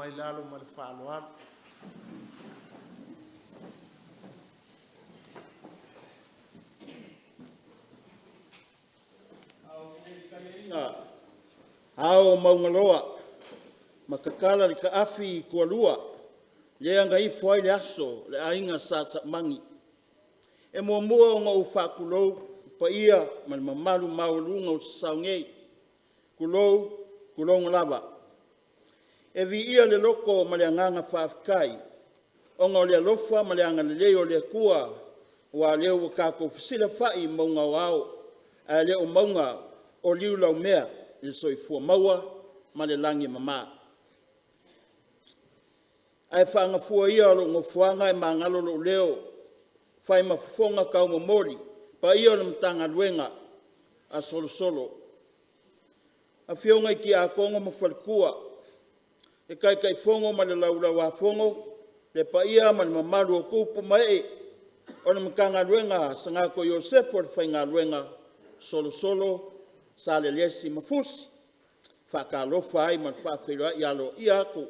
mai lalo ma le faaaloalo. Ao o Maugaloa ma tatala le taafi i tualua le agaifo ai le aso o le aiga Sa Saumani. E muamua ona ou faatulou i paia ma le mamalu maualuga ua sasao nei, tulou, tulouna lava. E viia le loto ma le agaga faafetai ona o le alofa ma le agalelei o le Atua aua o lea ua tatou fesilafai i mauga o ao ae le o mauga o liulaumea i le soifua maua ma le lagi e mama. Ae faagafua ia lou nofoaga ae magalo lou leo e fai ma fofoga taumomoli paia o le Matagaluega a Solosolo, afioga i Tiakono ma Faletua, le Taitaifono ma le Laulau-a-Fono, le paia ma le mamalu o tupu ma ee o le Matagaluega a Sagatɔ Iosefo o le Faigaluega Solosolo Salelesi ma Fusi. E faatalofa ai ma le faafeiloai aloaia atu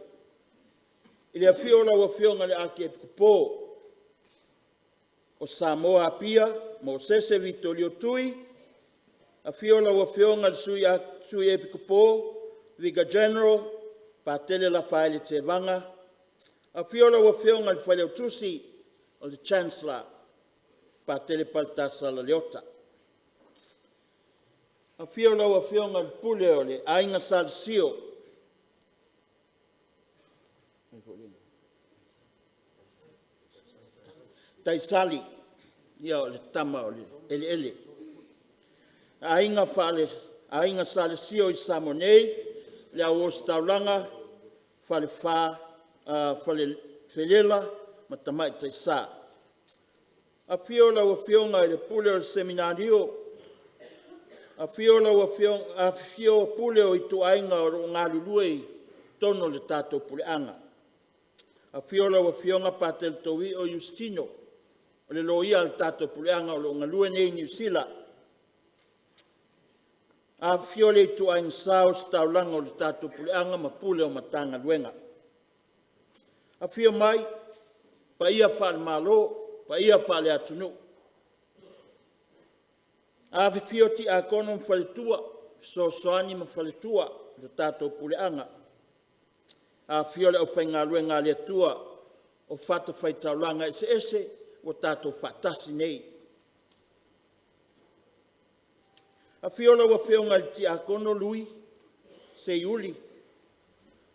i le afio o lau Afioga i le Akiepikopo o Samoa Apia Mosese Vitolio Tui, afio lau Afioga i le Sui Epikopo Vika General Patele Lafaele Tevaga, afio lau Afioga i le Failautusi o le Chancellor Patele Paletasala Leota. Afio lau Afioga i le Pule o le Aiga Sa Lesio, Taisali ia o le tama o le eleele. Aiga Sa Lesio i Samoa nei, le Au Ositaulaga, Falefa Falefelela ma Tamaitai Sa. Afio lau Afioga i le Pule o le Seminario, afifio Pule o Ituaiga o lo o galulue i totonu o le tatou Puleaga. Afio lau Afioga Patele Taui'o Iusitino, o le Loia a le tatou Puleaga o lo o galue nei i Niu Sila. Afifio le Ituaiga Sa Ositaulaga o le tatou Puleaga ma Pule o Matagaluega. Afio mai paia faale-Malo, paia faale-atunuu, afifio Tiakono ma Faletua, Fesoasoani ma Faletua o le tatou Puleaga, afifio le aufaigaluega a le Atua o fatafaitaulaga eseese ua tatou faatasi nei. Afio lau Afioga i le Tiakono Lui Seiuli,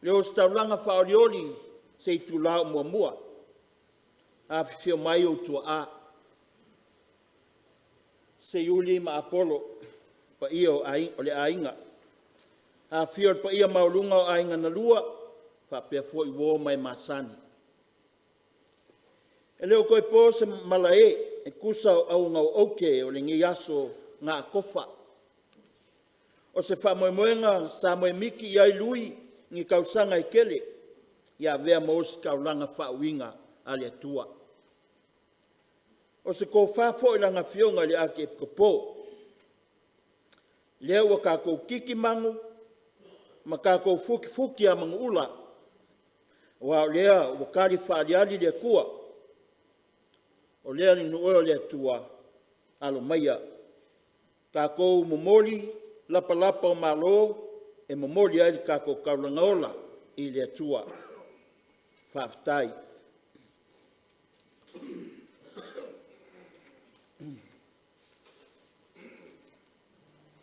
le Ositaulaga faaolioli i se itula o muamua. Afifio mai ou tuaa Seiuli ma Apolo, le paia o le aiga. Afifio le paia maualuga o Aiga na Lua, faapea foi uo ma e masani. E le o toe po se malae e tusa o auga o aute o lenei aso na atofa. O se faamoemoega sa moemiti i ai Lui i ni tausaga e tele ia avea ma ositaulaga faauuina a le Atua. O se tofa foi i lana afioga i le Akiepikopo, lea ua tatou titi manu ma tatou futifuti a manuula, aua o lea ua tali faaaliali le Atua. O lea le nuu e o le Atua, alo maia tatou momoli lapalapa o malo e momoli ai le tatou taulaga ola i le Atua. Faafetai.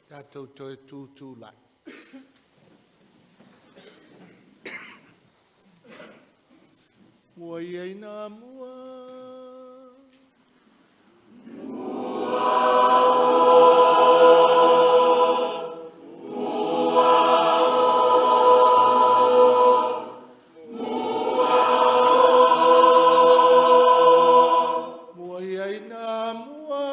Tatou toe tutulai. Mua ia ina mua, mua ia ina mua,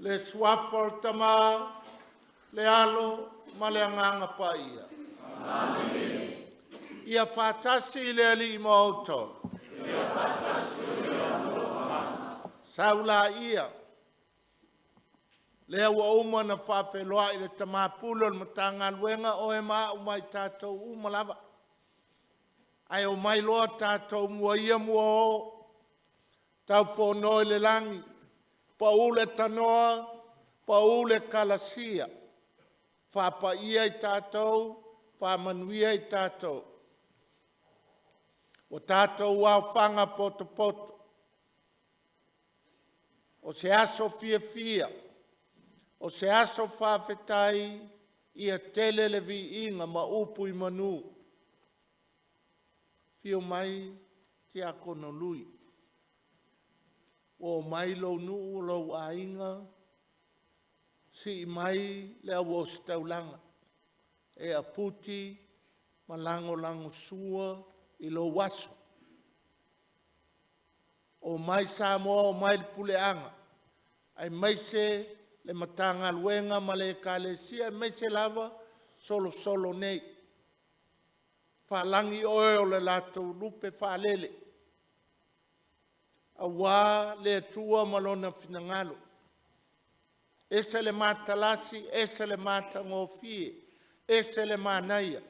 Le suafa o le Tama, le Alo ma le Agaga Paia. Amene. Ia faatasi le Alii ma outou. Ia faatasi Sau laia, lea ua uma ona faafeiloai le Tama Pule o le Matagaluega oe ma au ma i tatou uma lava. Ae omai loa tatou mua ia mua o, taufono i le lagi, pau le tanoa, pau le kalasia, faapaia i tatou, faamanuia i tatou. Ua tatou aofaga potopoto, o se aso fiafia, o se aso faafetai, ia tele le viiga ma upu i manu. Afio mai Tiakono Lui, ua omai lou nuu, lou aiga, sii mai le au ositaulaga e aputi ma lagolagosua i lou aso. Omai Samoa, omai le puleaga, aemaise le Matagaluega ma le Ekalesia, aemaise lava solosolo nei. Faalagi oe o le latou lupe faalele aua le Atua ma Lona finagalo. E ese le matalasi, ese le matagofie, ese le manaia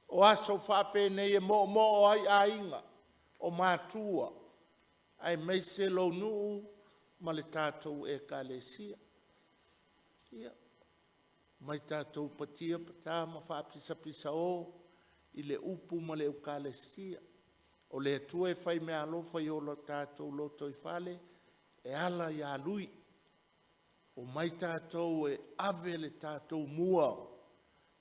o aso faapenei e moomoo ai aiga, o matua aemaise lou nuu ma le tatou Ekalesia. Ia, omai tatou patia pata ma faapisapisao i le upu ma le Ekalesia. O le Atua e faimeaalofa i o tatou lotoifale e ala ia Lui. Omai tatou e ave le tatou mua,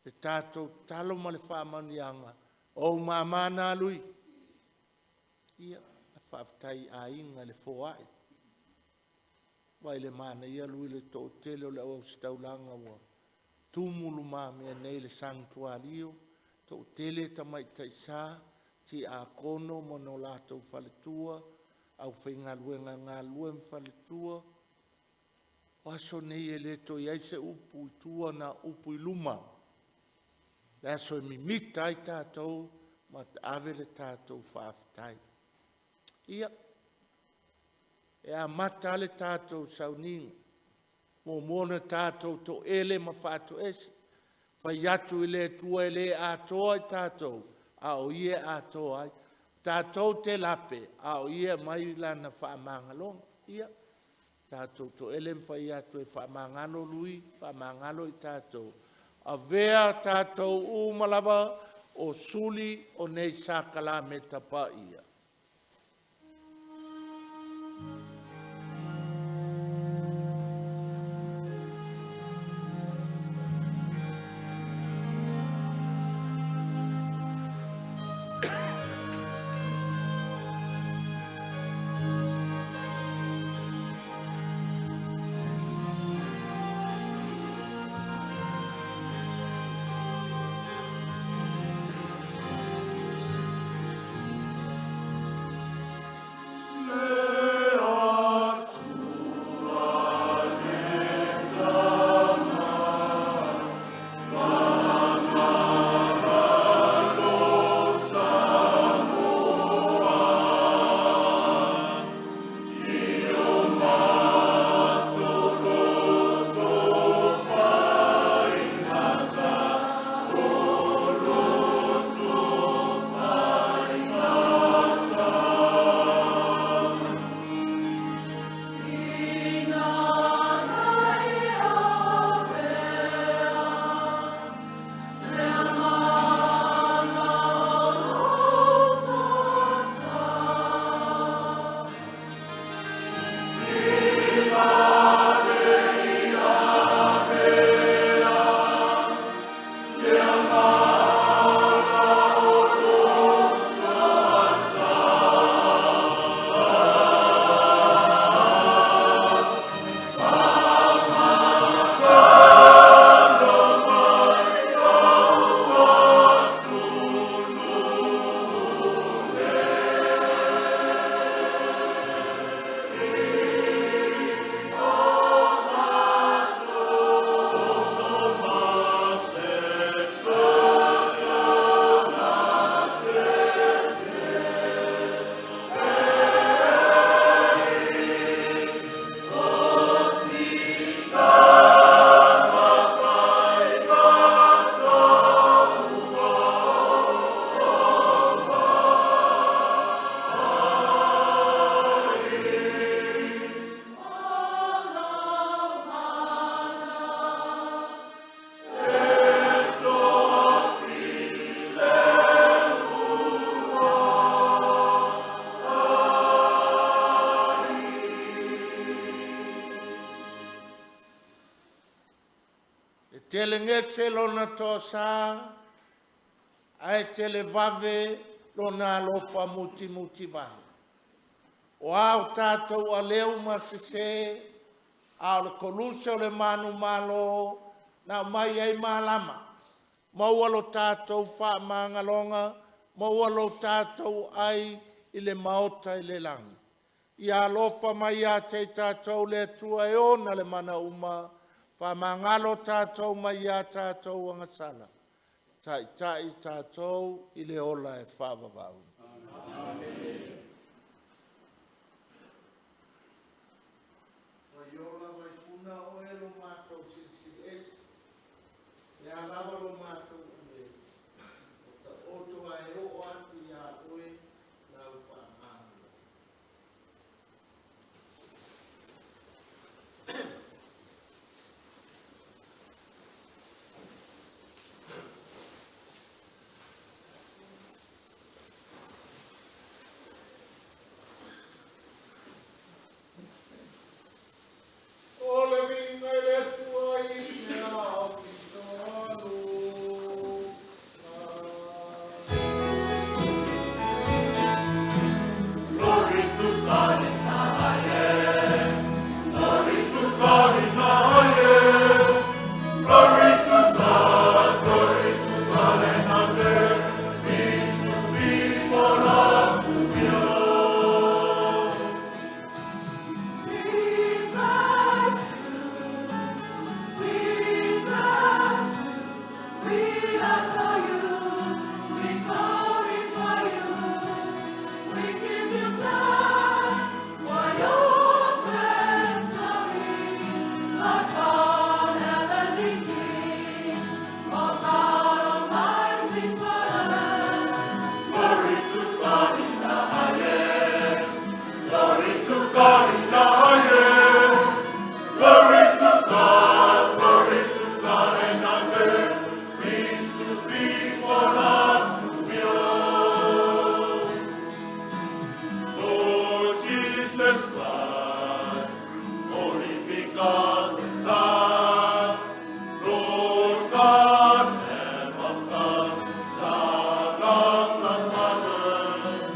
le tatou tatalo ma le faamanuiaga. O ou mama na Lui. Ia, faafetai i aiga i le foai. Vaai i le manaia Lui i le toatele o le au ositaulaga ua tumu lumamea nei i le sanktualio, toatele tamaitai sa, tiakono ma lo latou faletua, aufaigaluega galulue ma faletua. O aso nei e le toe i ai se upu i tua na o upu i luma. O le aso e mimita ai tatou ma ave le tatou faafetai. Ia, e amata lava le tatou sauniga, muamua ona tatou toele ma faatoese, fai atu i le Atua e le atoa i tatou, a o Ia e atoa ai. Tatou te lape, a o Ia e aumai Lana faamagaloga. Ia, tatou toele ma fai atu e faamagalo Lui, faamagalo i tatou, avea tatou uma lava o suli o nei sakalameta paia. telegese lona toasā, ae televave lona alofa mutimutivae. O a o tatou aleu ma sesē, a o le koluse o le manumalo na aumai ai malama. Maua lo tatou faamagaloga, maua lo tatou ai i le maota i le lagi. Ia alofa mai ia te i tatou le Atua e ona le mana uma, faamagalo tatou mai a tatou agasala, taitai i tatou i le ola e faavavau. Vaiola vaipuna oe lo matou Silisili Ese, le a lava lo matou ale, o taoto ae oo atu ia oe lau faamagalo. O le viiga i le Atua i mea aupito alofa. Glory to God in the highest. Glory to God in the highest. Glory to God, glory to God, and on earth peace to people of good will. We bless you, we bless you, we adore you, we glorify you, we give you thanks for your great glory, Lord God, heavenly King, O God Almighty Father. Glory to God in the highest. Glory to God in the highest. Glory to God, glory to God, and on earth peace to people of good will. Lord Jesus Christ, only begotten Son, Lord God, Lamb of God, Son of the Father,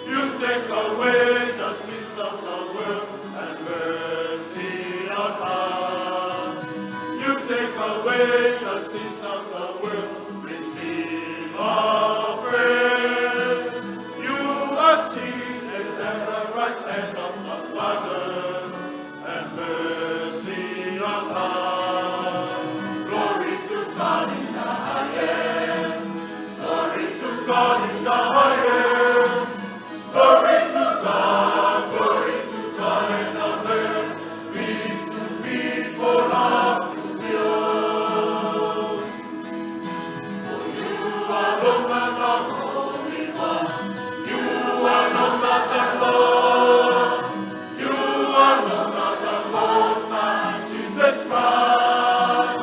you take away the sins of the world and mercy on us. You take away the sins of the world, receive our prayer. You are seated at the right hand of the Father, and mercy on us. Glory to God in the highest. Glory to God in the highest. Glory to God, glory to God, and on earth peace to people of good will. For you alone are the Holy One, you alone are the Lord, you alone are the Most High, Jesus Christ.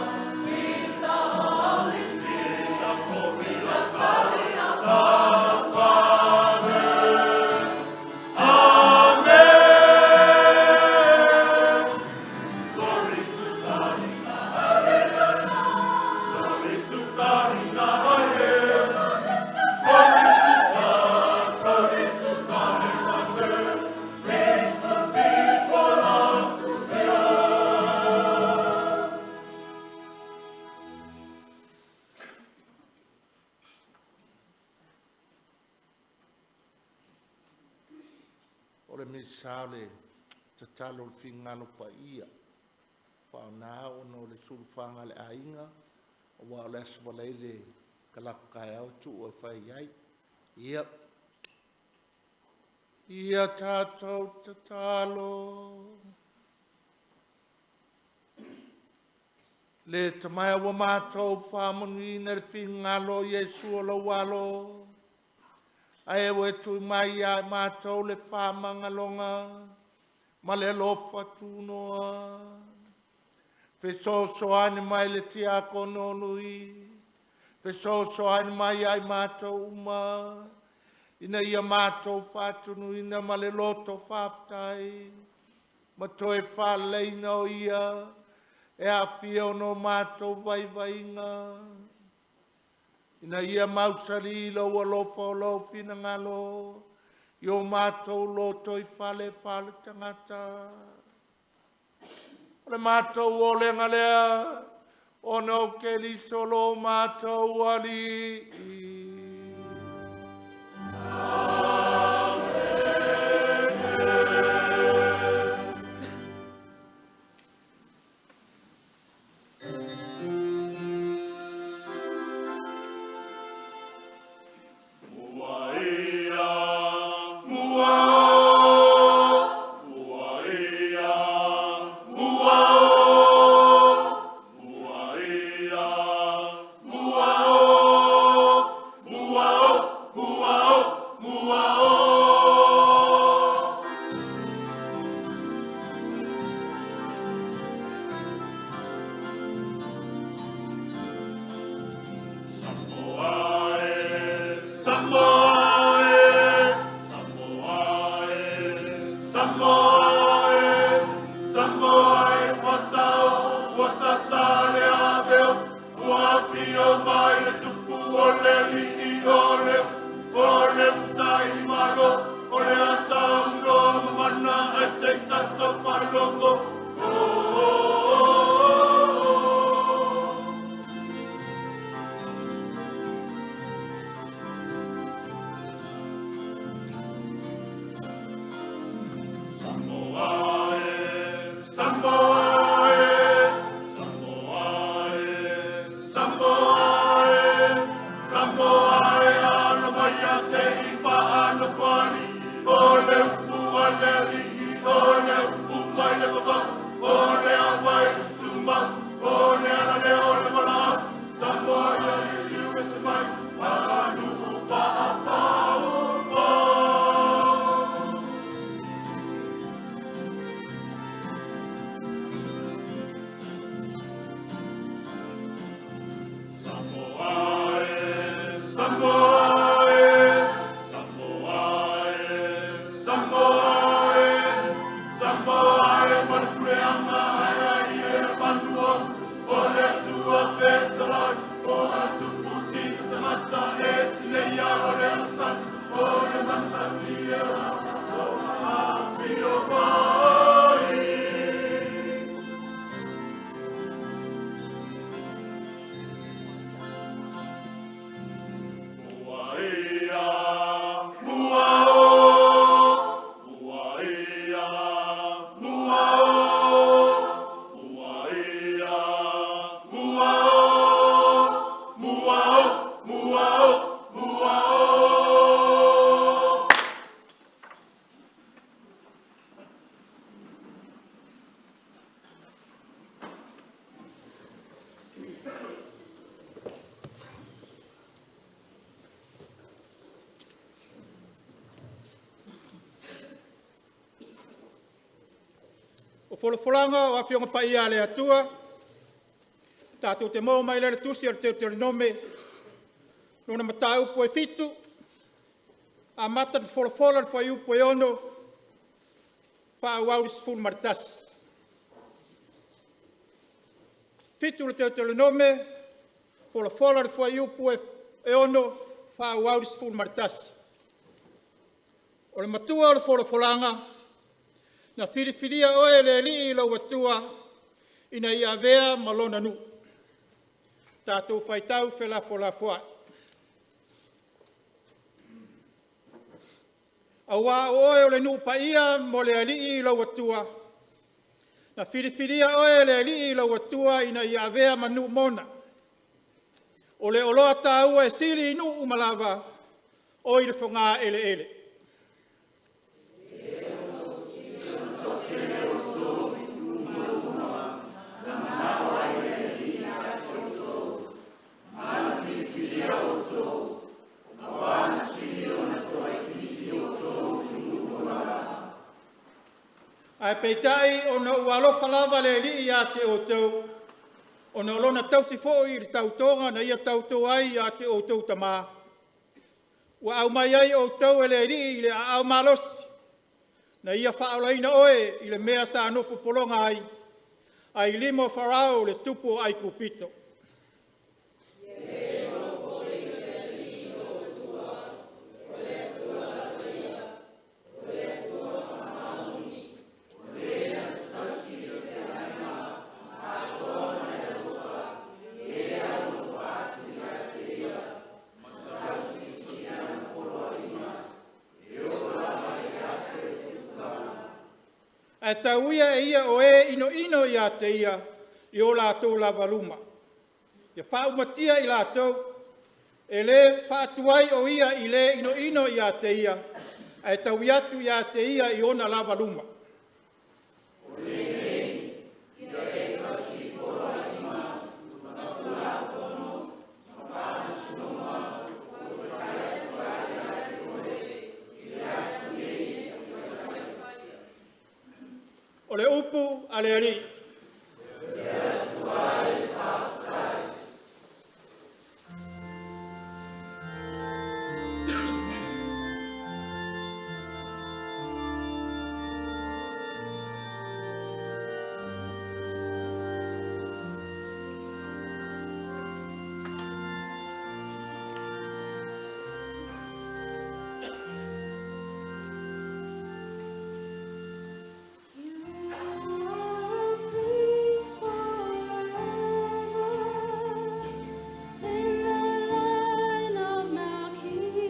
With the Holy Spirit, In the glory of God, the Father. Amen. Glory to God in the highest. Glory to God in the highest. Glory to God, glory to God, and on earth peace to people of good will. O le misa o le tatalo o le fingalo paia. Whaona ona o le suluwhanga le aiga, wa o le aso valai le kalako kaeao tu o e whai ai. Ia. Ia tātou tatalo. Le tamaia ua mātou whāmanuina le fingalo Iesu o lau alo. Ae ua e tui mai ia i mātou le whāmangaloga ma le alofa tunoa. Fesoasoani mai le tiakono Lui. Fesoasoani mai ai mātou uma. Ina ia mātou faatunuina ma le loto faafetai. Ma toe faaleleina o ia. e aafia ona o matou vaivaiga, ina ia mausali lou alofa o lou finagalo i o matou lotoifale faaletagata. O le matou olega lea, ona o Keriso lo matou Alii. O folafolaga o Afioga Paia a le Atua, tatou te maua mai lea i le tusi o le Teuteronome, lona mataupu e 7, amata ona folafola i le fuaiupu e 6, faaauau i le 11. 7 o le Teuteronome, folafola i le fuaiupu e 6, faaauau i le 11. O le matua o le folafolaga, na filifilia oe e le Alii lou Atua ina ia avea ma lona nuu. Tatou faitau felafolafoai. Aua o oe o le nuu paia mo le Alii lou Atua, na filifilia oe e le Alii lou Atua ina ia avea ma nuu mona. O le oloa taua e sili i nuu uma lava, oi le fogaeleele. Ae peitai ona ua alofa lava le Alii ia te outou, ona o lona tausi foi i le tautoga na ia tauto ai ia te outou tama, ua aumai ai outou e le Alii i le aao malosi, na ia faaolaina oe i le mea sa nofo pologa ai, ae i lima o Farao le tupu o Aikupito. Ae tauia e ia o e inoino ia te ia i o latou lava luma. Ia faaumatia i latou, e le faatuai o ia i le inoino ia te ia, ae taui atu ia te ia i ona lava luma. O le upu a le Alii. You are a priest forever in the line of Melchizedek.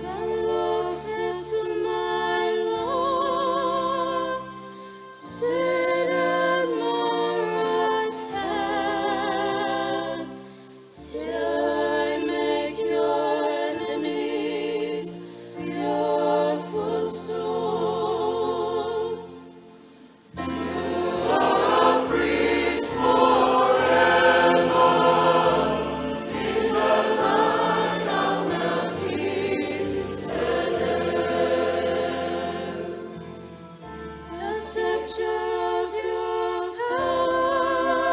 The Lord said to my Lord, Sit at my right hand, till I make your enemies your footstool. The scepter of your power,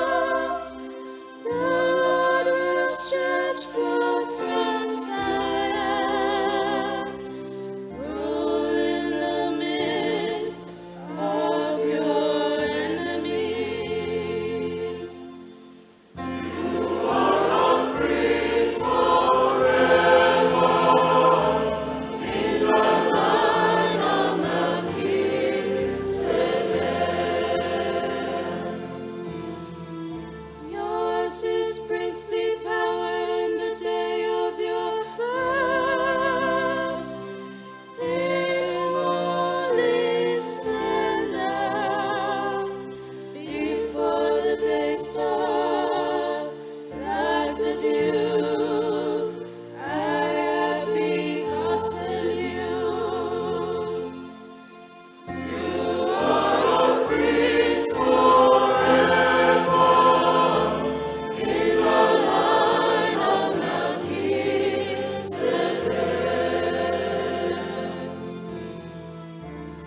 the Lord will stretch forth from Zion, rule in the midst of your enemies. Yours is princely power in the day of your birth. In holy splendor, before the day star, like the dew, I have begotten you.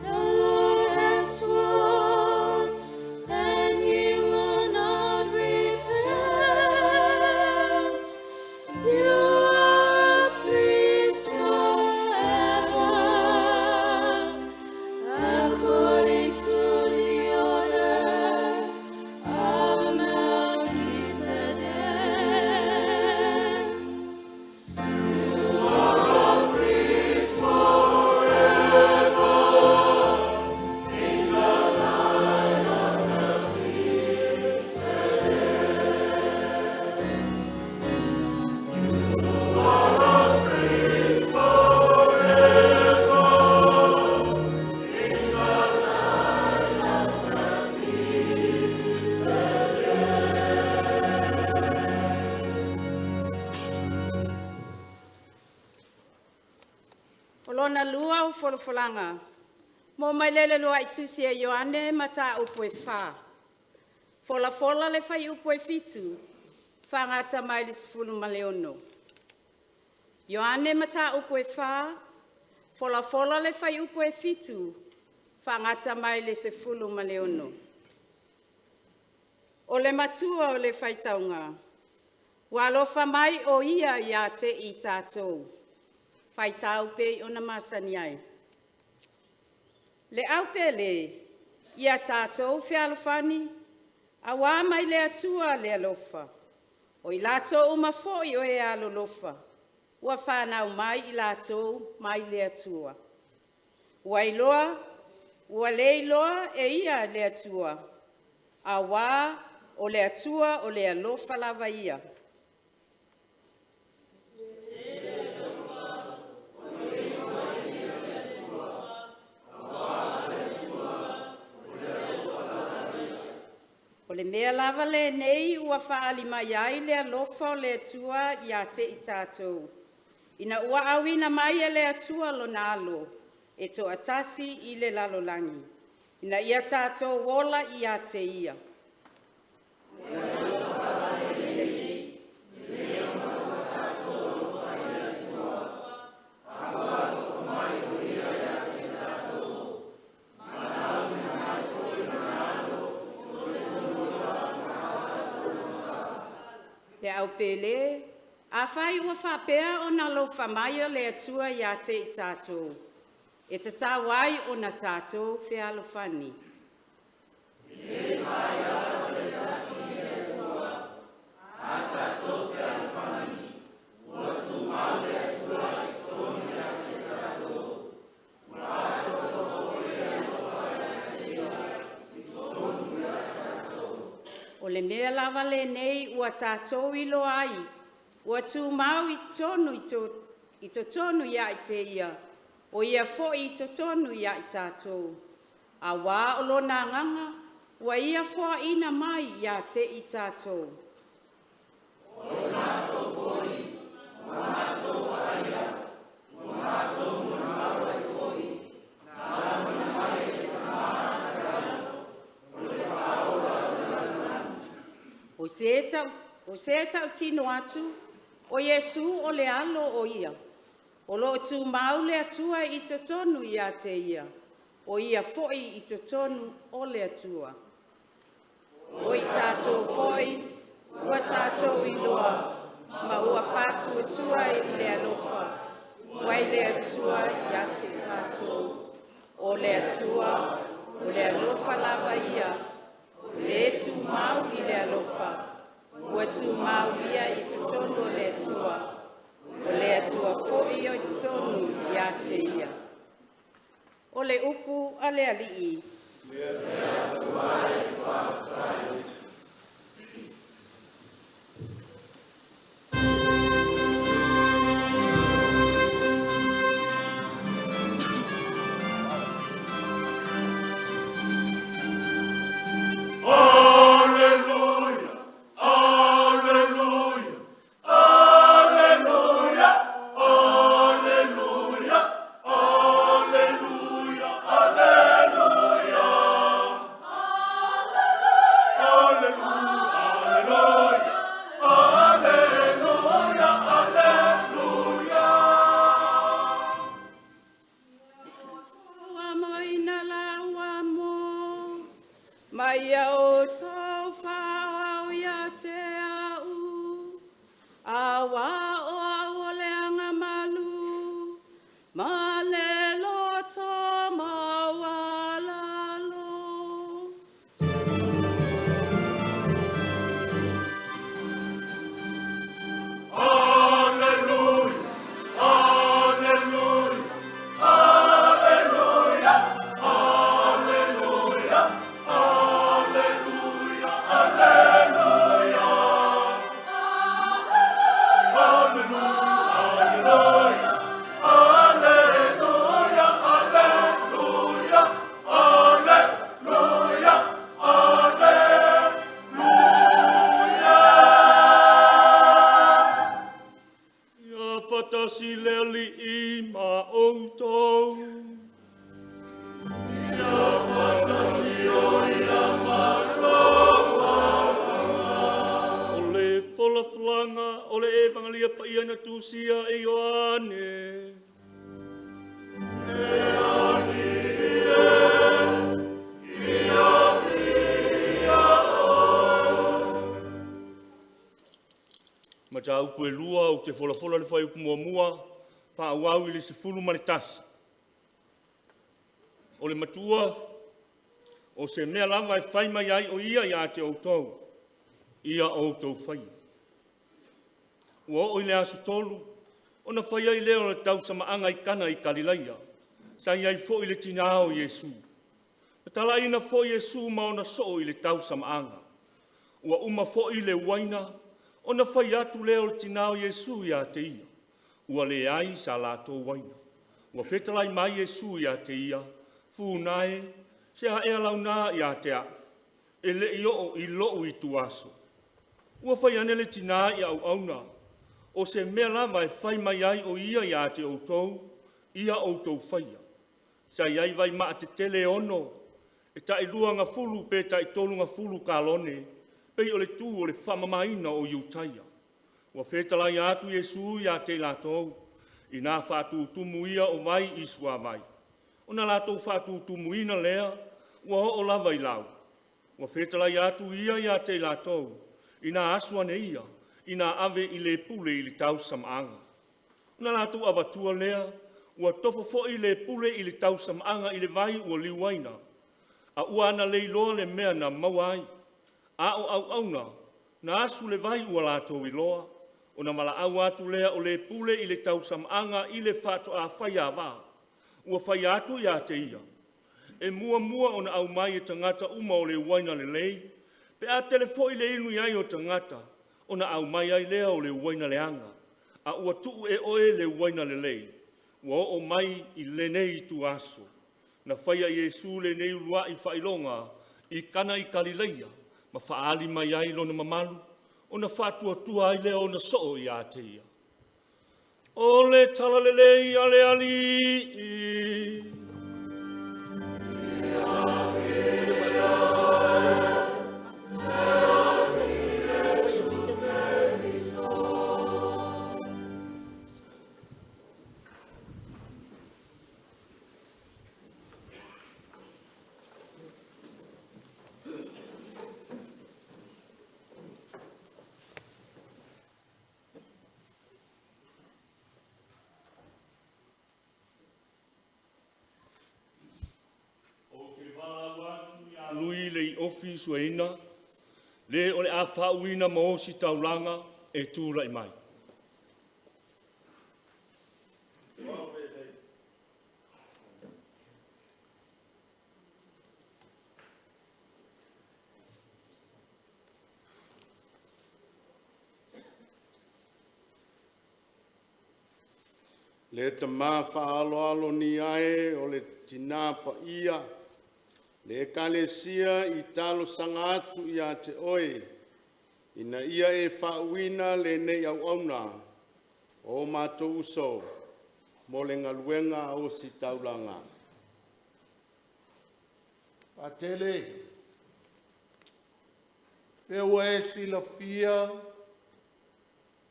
The Lord has sworn, and He will not repent. You are a priest forever, according to the order of Melchizedek. O lona lua o folafolaga, mo mai lele lua i tusi e Ioane ma tā upu e whā. Folafola le whai upu e fitu, whangata mai le sefulu ma le ono. Ioane ma tā upu e whā, Folafola le fuaiupu e 7, faagata mai le 16. O le matua o le faitauga, ua alofa mai o ia ia te i tatou. Faitau pei ona masani ai. Le au pele, ia tatou fealofani, auā mai le Atua le alofa. O i latou uma foi o e alolofa, ua fanau mai i latou mai le Atua. Ua iloa, ua le iloa e ia le Atua, auā o le Atua o le alofa lava ia. O le mea lava lenei ua faaali mai ai le alofa o le Atua ia te i tatou, ina ua auina mai e le Atua lona alo e toatasi i le lalolagi, ina ia tatou ola ia te ia. Le au pele, afai ua faapea ona alofa mai o le Atua ia te i tatou, e tatau ai ona tatou fealofani. O le mea lava lenei ua tatou iloa ai, ua tumau i totonu i totonu ia i te ia, o ia foi i totonu ia i tatou, auā o lona agaga ua ia foaina mai ia te i tatou. O se tau, o se tautino atu, o Iesu o le alo o ia. O lo o tumau le Atua i totonu ia te ia, o ia foi i totonu o le Atua. O i tatou foi, ua tatou iloa, ma ua faatuatua i le alofa, ua i le Atua ia te tatou. O le Atua, o le alofa lava ia, o le tumau i le alofa, ua tumau ia i totonu o le Atua, o le Atua foi o i totonu ia te ia. O le upu a le Alii. Alleluia, Alleluia, Alleluia, Alleluia, Alleluia, Alleluia. Alleluia, Alleluia, Alleluia. Ua moina la ua mo, mai ia o tau whaau ia te au. A wa o au o le anga malu, ma le loto maualalo. Alleluia, Alleluia, Alleluia, Alleluia, Alleluia, Mataupu e 2 ou te folafola le fuaiupu 1, faaauau i le 11. O le matua, o se mea lava e fai mai ai o ia ia te outou, ia outou faia. Ua oo i le aso 3, ona fai ai lea o le tausamaaga i Kana i Kalilaia, sa i ai foi le tinā o Iesu. Na talaiina foi Iesu ma ona soo i le tausamaaga. Ua uma foi le uaina, ona fai atu lea o le tinā o Iesu ia te ia, ua leai sa latou uaina. Ua fetalai mai Iesu ia te ia, “Funa e, se a ea launa ia te a'u? E le i oo i lo'u ituaso.” Ua fai ane le tinā i auauna, “O se mea lava e fai mai ai o ia ia te outou, ia outou faia.” Sa i ai vaimaa tetele e 6, e tailua gafulu pe taitolu gafulu kalone, pei o le tu o le faamamaina o Iutaia. Ua fetalai atu Iesu ia te i latou, “Ina faatutumu ia o vai i suavai.” Ona latou faatutumuina lea, ua oo lava i lau. Ua fetalai atu ia ia te i latou, “Ina asu ane ia, ina ave i le pule i le tausamaaga.” Ona latou avatua lea, ua tofo foi le pule i le tausamaaga i le vai ua liuaina, a ua analeiloa le mea na maua ai, a o auauna na asu le vai ua latou iloa. Ona valaau atu lea o le pule i le tausamaaga i le faatoa faiava, ua fai atu ia te ia, “E muamua ona aumai e tagata uma o le uaina lelei, pe a tele foi le inu ai o tagata, ona aumai ai lea o le uaina leaga, a ua tuu e oe le uaina lelei, ua oo mai i lenei ituaso.” Na faia e Iesu lenei uluai faailoga i Kana i Kalileia, ma faaali mai ai lona mamalu, ona faatuatua ai lea o ona soo ia te ia. O le Talalelei a le Alii. Ou te valaau atu ia Lui Lei'ofi Sueina, le o le a faauuina ma ositaulaga, e tulai mai. Le Tamā faaaloalo ni ae o le Tina Paia, le Ekalesia i talosaga atu ia te oe ina ia e faauuina lenei auauna, o matou uso, mo le galuega a ositaulaga. Patele, pe ua e silafia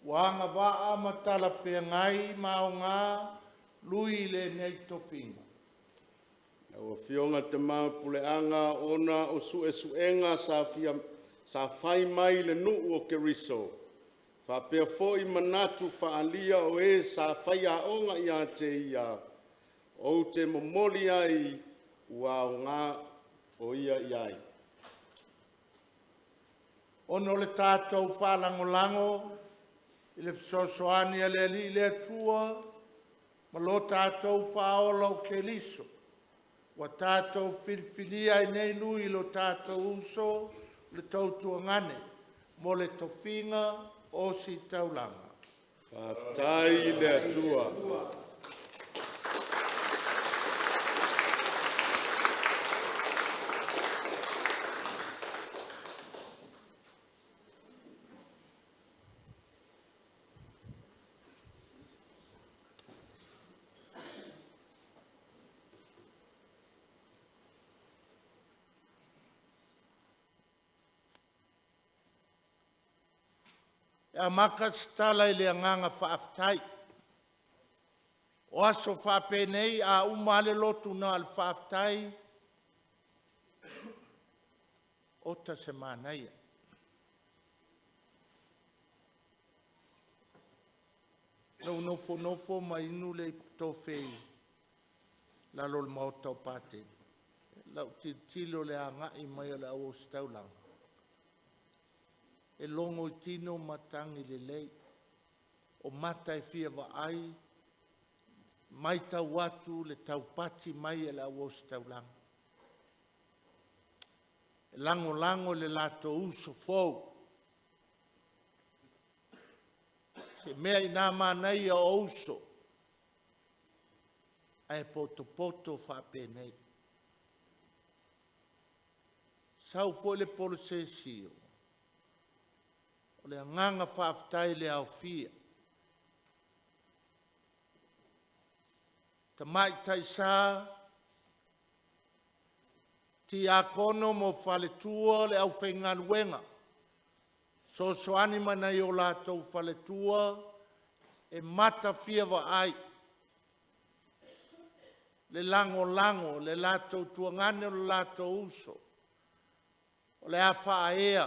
ua agavaa ma talafeagai ma aoga lui i lenei tofiga? Lau Afioga Tama Puleaga ona o su'esu'ega sa fia sa fai mai i le nuu o Keriso faapea foi manatu faaalia o e sa faiaoga ia te ia, ou te momoli ai ua aoga o ia i ai. Ona o le tatou faalagolago i le fesoasoani a le Alii le Atua ma lo tatou Faaola o Keriso, ua tatou filifilia ai nei Lui lo tatou uso le tautuagane mo le tofiga Ositaulaga. Faafetai i le Atua. E amata se tala i le agaga faafetai. O aso faapenei a uma lava le lotu na o le faafetai, oka se manaia. Na ou nofonofo ma inu le tofe i lalo o le maota o Patele, lau tilotilo i le agai mai o le au ositaulaga, e logo i tino matagi lelei, o mata e fia vaai, matau atu le taupati mai a le au ositaulaga. E lagolago i le latou uso fou. Se mea ina manaia o uso, ae potopoto faapenei. Sau foi le polosesio, o le agaga faafetai i le aofia. Tamaitai sa, tiakono ma faletua, le aufaigaluega, fesoasoani mai nai o latou faletua e matafia vaai le lagolago, le latou tuagane o le latou uso, o le a faaea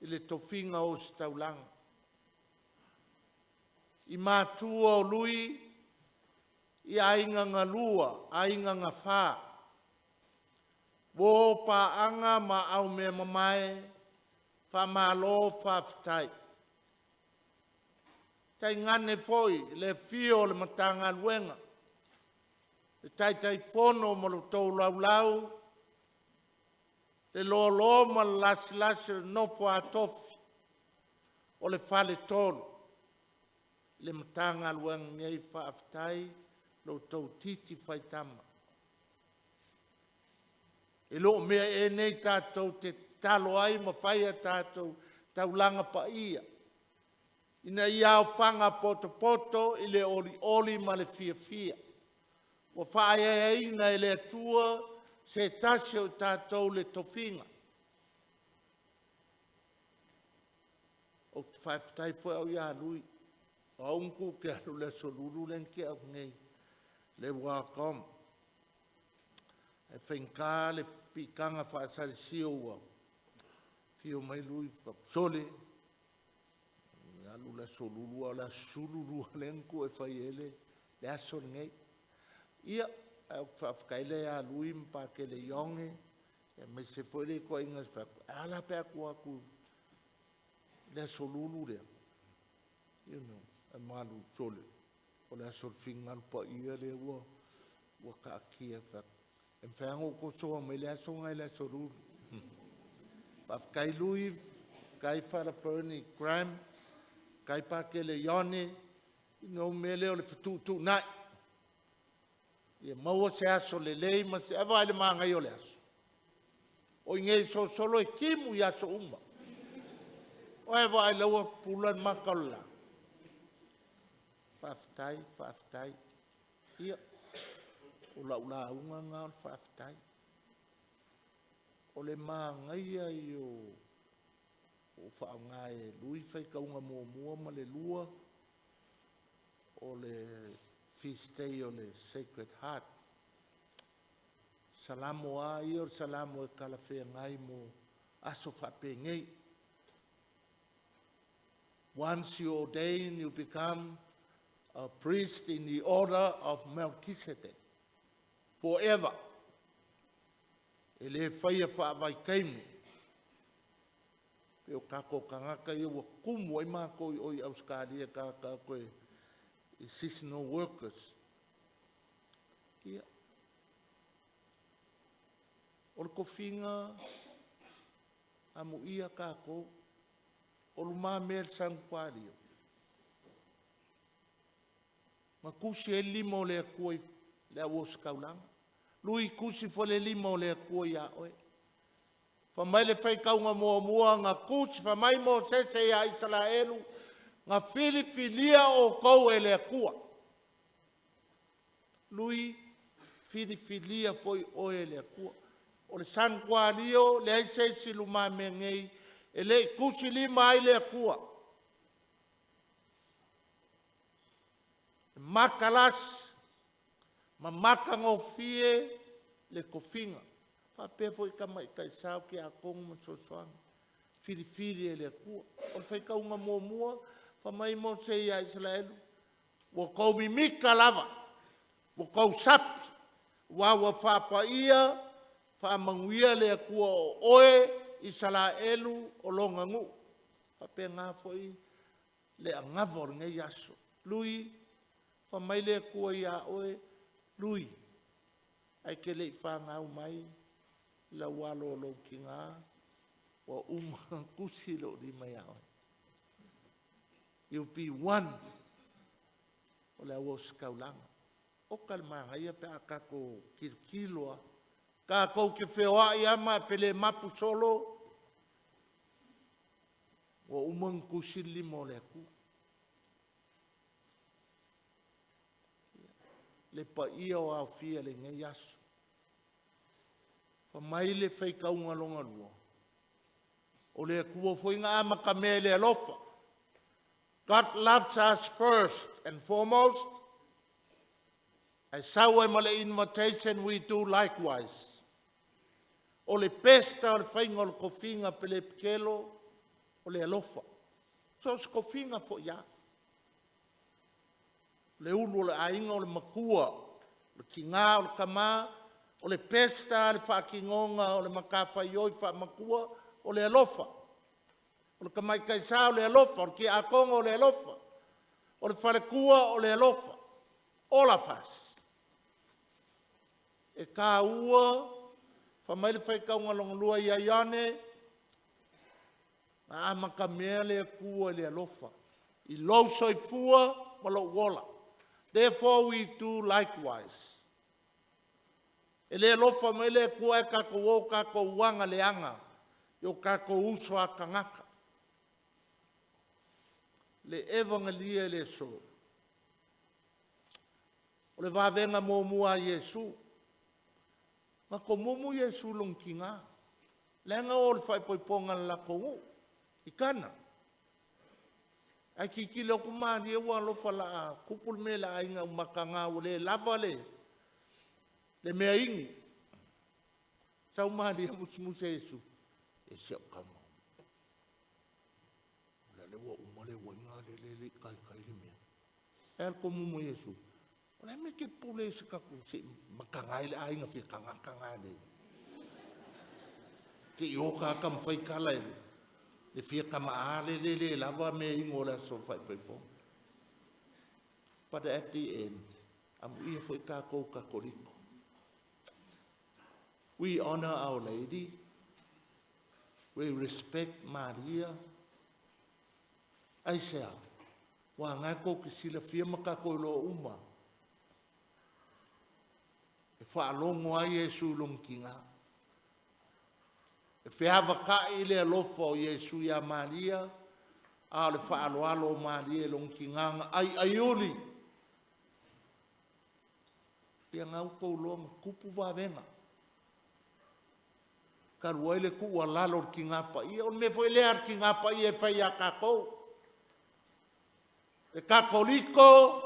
i le tofiga ositaulaga. I matua o Lui, i aiga na lua, aiga na fa, uo o paaga ma aumeamamae, faamalo faafetai. Tainane foi le afio o le Matagaluega, le Taitaifono ma le tou laulau, le loaloa ma le lasilasi o le nofo a tofi o le Faletolu. Le Matagaluega nei faafetai i lo outou titi faitama. E le o mea ea nei tatou te tatalo ai ma fai a tatou taulaga paia, ina ia aofaga potopoto i le olioli ma le fiafia. Ua faaeaina e le Atua se tasi o i tatou i le tofiga. Ou te faafetai foi au ia Lui, o au na tu ou te alu i le Aso Lulu lea na tea atu nei i le Welcome. Ae faigata le piitaga faasalesio ua afio mai Lui, fai atu, "Sole, e alu le Aso Lulu a o le Aso 12 lea na tuu e fai ai le aso lenei." Ia, ae ou te faafetai lea ia Lui ma Patele Ioge aemaise foi le ituaiga, fai atu, "Ae a la pe a tuu atu i le Aso Lulu lea?" You know, ae ma Lui, "Sole, o le aso o le finagalo paia lea ua taatia." Ou fai atu, "E mafai lava ona ou tosoa mai le aso lena i le Aso Lulu." Faafetai Lui, faafetai Father Bernie Graham, faafetai Patele Ioane, ona o le mea lea o le fetuutuunai, ia maua se aso lelei ma se… Ae vaai i le manaia o le aso. O i inei i Solosolo e timu i aso uma. Ua e vaai o la e ua pupula le mata o le la? Faafetai, faafetai. Ia, o lau lauga lena o le faafetai. O le manaia ia o faaaoga e Lui faitauga muamua ma le lua o le feast day o le Sacred Heart. Salamo lava ia o le Salamo e talafeagai mo aso faapenei. Once you ordain, you become a priest in the order of Melchizedek forever. E le faia faavaitaimi. E pei o tatou tagata ia ua tumu ai matou i o i Ausetalia i tagata o atu e seasonal workers. Ia, o le tofiga, amuia tatou, o lumamea i le sagifoalio, na tusi ai le lima o le Atua i le au ositaulaga. Lui, tusi foi le lima o le Atua ia oe. Fai mai le faitauga muamua na tusi, fai mai Mosese ia Isaraelu, na filifilia outou e le Atua. Lui, filifilia foi oe e le Atua. O le Sanutualio, leai se isi i lumamea nei e le i tusilima ai le Atua. E matalasi ma matagofie le tofiga. E faapea foi i tamaitai sa o tiakono ma fesoasoani, filifili e le Atua. O le faitauga muamua, Fai mai Mose iā Isaraelu, Ua tou mimita lava, ua tou sapi, aua ua faapaia faamanuia le Atua o oe Isaraelu o lona nuu. E faapena foi le anava o lenei aso. Lui, fai mai le Atua ia oe, Lui, ae te le i fanau mai lau alo o lou tina, ua uma ona tusi lou lima ia oe. You be one o le au ositaulaga. Oka le manaia pe a tatou tilotilo lava. Tatou te feoai lava ma pele mapu solo, ua uma ona tusi le lima o le Atua. Le paia o Aofia i lenei aso. Fai mai le faitauga lona lua, o le Atua foi na amatamea i le alofa. God loves us first and foremost. Ae sau ai ma le invitation, we do likewise. O le best o le faiga o le tofiga pelepetelo, o le alofa. So o se tofiga foi lava. Le ulu o le aiga o le matua, o le tina o le tama, o le best lava le faatinoga o le matafaioi faamatua, o le alofa. O le tamaitai sa o le alofa, o le tiakono o le alofa, o le faletua o le alofa. All of us. E taua, fai mai le faitauga lona lua ia Ioane, na amatamea le Atua i le alofa i lou soifua ma lou ola. Therefore we do likewise. E le alofa mai le Atua ae tatou o tatou aga leaga i o tatou uso a tagata. Le evagelia i le aso, o le vavega muamua a Iesu. Na tomumu Iesu i lona tina, leaga o le faaipoipoga a le latou nuu i Kana. Ae tilotilo atu Maria ua alofa o le a tupu le mea i le aiga ua mataga ua le lava le mea inu. Sau Maria musumusu ia Iesu, e si au tama, o lea ua uma le uaina a lele e le i taitai le mea. E a le tomumu a Iesu? O le a le mea e te pule ai i se tatou se i mataga ai le aiga fia tagata na le. Se i o tagata ma fai tala i le fia tama a le le lava mea inu o le aso faaipoipo. But at the end, amuia foi tatou Katoliko. We honor Our Lady. We respect Maria. Aisea? Ua na tou te silafia ma tatou iloa uma. E faalogo ai Iesu i lona tina. E feavatai le alofa o Iesu ia Maria, a o le faaaloalo o Maria i lona tina na aiaiuli. Ia na ua outou iloa na tupu vavega. Talu ai le tuualalo a le Tina Paia, o le mea foi lea a le Tina Paia e fai ia tatou. Le Katoliko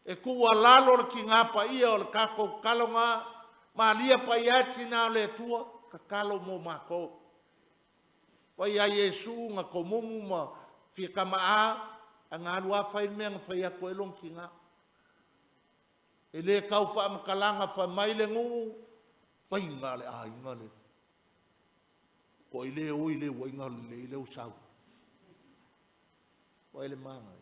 e tuualalo le Tina Paia o le tatou tataloga, Maria Paia e Tina o le Atua, tatalo mo matou. Fai ia Iesu na tomumu ma fia tama a, ae na alu lava fai le mea na fai atu ai lona tina. E le tau faamatalaga fai mai le nuu, faiga a le aiga le. Ko ai le o i le uaiga lelei lea ua sau. Vai le manaia.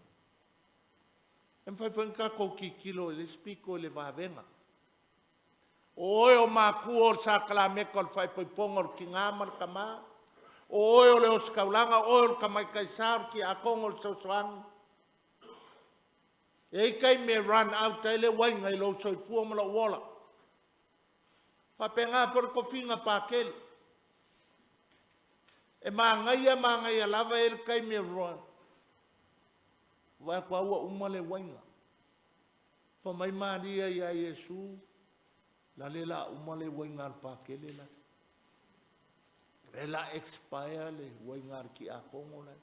E mafai foi ona tatou tilotilo i le isi pito i le vavega. O oe o matua o le sakalameta o le faaipoipoga o le tina ma le tama, o oe o le ositaulaga, o oe o le tamaitai sa, o le tiakono o le fesoasoani. E i ai taimi e run out ai le uaiga i lou soifua ma lou ola. Faapena foi le tofiga Patele. E manaia manaia lava e i ai le taimi e run. Vaai atu lava ua uma le uaiga. Fai mai Maria ia Iesu, lale la uma le uaiga a le Patele la. E la expire le uaiga a le tiakono la.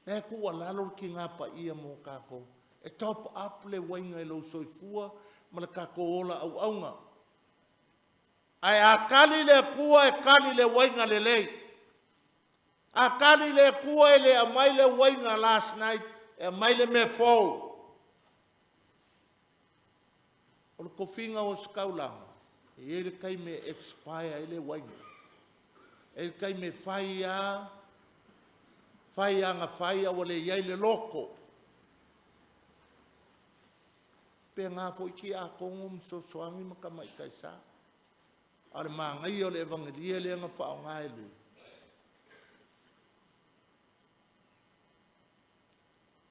E tuualalo le Tina Paia mo tatou. E top up le uaiga i lou soifua ma le tatou ola auauna. Ae a tali le Atua, e tali le uaiga lelei. A kali le Atua e le aumai le uaiga last night, e aumai le mea fou. O le tofiga o ositaulaga, e i ai le taimi e expire ai le uaiga. E i ai le taimi e fai lava, fai lava na fai a ua le i ai le loto. E faapena foi tiakono ma fesoasoani ma tamaitai sa. A o le manaia o le evanilia lea na faaaoga e Lui,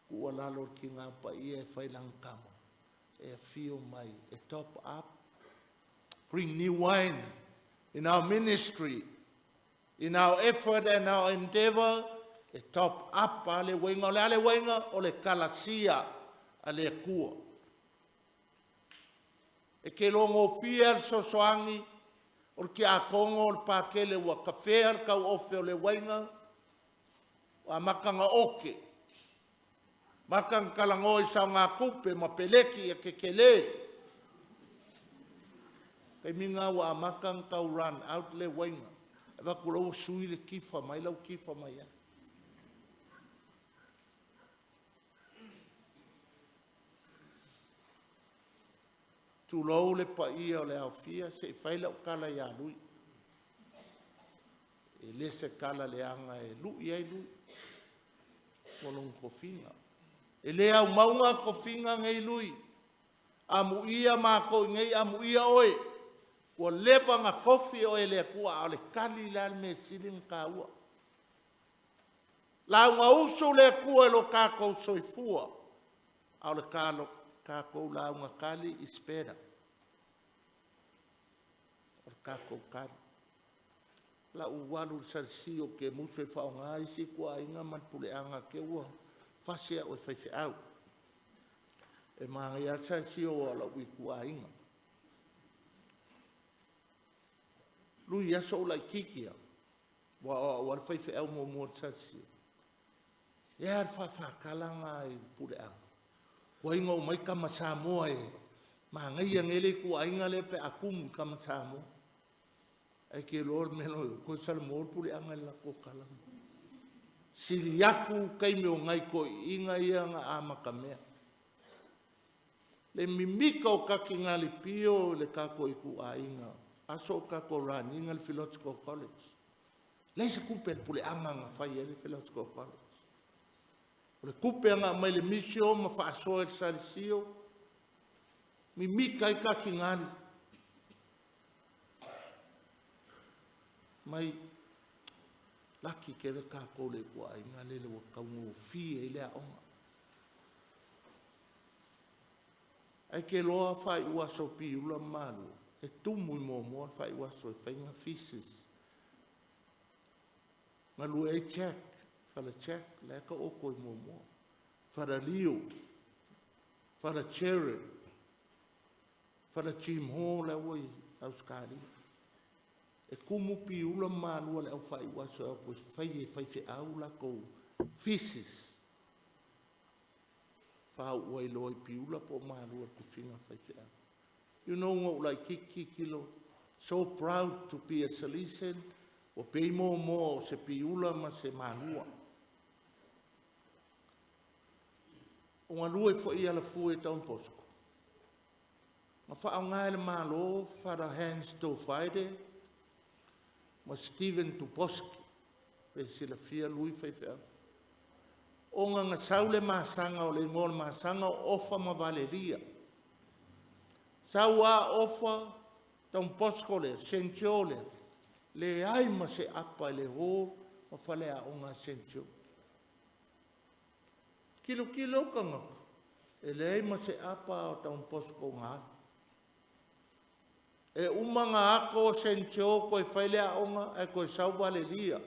tuualalo i le Tina Paia e fai lana tama, e afio mai e top up, bring new wine in our ministry, in our effort and our endeavor, e top up lava le uaiga. O le a le uaiga? O le kalasia a le Atua. E te iloa gofie lava le fesoasoani o le tiakono o le Pakele ua tafea le tauofe o le uaiga, ua amata ona ote, amata ona talanoa i saogatupe ma peleki ia tetele. O le taimi lena ua amata ona tau run out le uaiga. E vaai atu loa ua sui le tifa mai lau tifa mai ai. Tulou le paia o le aofia, se i fai lau tala ia Lui. E le se tala leaga e lui ai Lui mo lona tofiga. E le aumaua tofiga nei Lui. Amuia matou i inei, amuia oe, ua leva ona tofi oe e le Atua, a o le tali la le mea e sili ona taua. Lauga usu le Atua i lo tatou soifua, a o le tatou lauga tali is better. O le tatou tali. Lau alu i le salisio ou te musu e faaaoga isi ituaiga ma le puleaga te i ua fasi au e faifeau. E manaia lava le salisio aua o lou ituaiga. Lui aso o ou laititi lava, aua o au lava le faifeau muamua i le salisio. E a le faafatala lena i le puleaga? Tuai ona omai tama Samoa e manaia nei le ituaiga lea pe a tumu i tama Samoa. Ae te iloa le mea la e toe salamo le puleaga i le latou tala. Sili atu taimi o nai toeaiina ia na amatamea. Le mimita o takiga lipio i le tatou ituaiga, aso o tatou run ina le Philological College. Leai se tupe a le puleaga na fai ai le Philological College. O le tupe na aumai le misio ma faasoa i le salisio, mimita ai takigali mai laki tele tatou le ituaiga lele ua taugofie ai le aoga. Ae te iloa faaiu aso o Piula ma Malua, e tumu i Moamoa le faaiu aso e fai feces. Galue ai Jack, Father Jack, la e taoto i Moamoa. Father Leo, Father Jared, Father Jim Hall la ua i Ausetalia. E tumu Piula ma Malua i le au faaiu aso e o atu e fai e faifeau latou feces. Faauu ai loa i Piula po o Malua i le tofiga faifeau. You know na ou laitiiti tilo, so proud to be a Salesian, ua pei Moamoa o se Piula ma se Malua. O galue foi i Alafua i Don Bosco, na faaaoga e le Malo Father Hans Tofaiде ma Stephen Tuboski, pe silafia Lui faifeau. Ona na sau le masaga, o le igoa o le masaga o Ofa ma Valelia. Sau a Ofa, Don Bosco lea, Saint Joe lea, leai ma se apa i le hall ma faleaoga a Saint Joe. Tilotilo tagata, e leai ma se apa o Don Bosco na alu. E uma ona ato Saint Joe toe fai le aoga ae toe sau Valelia.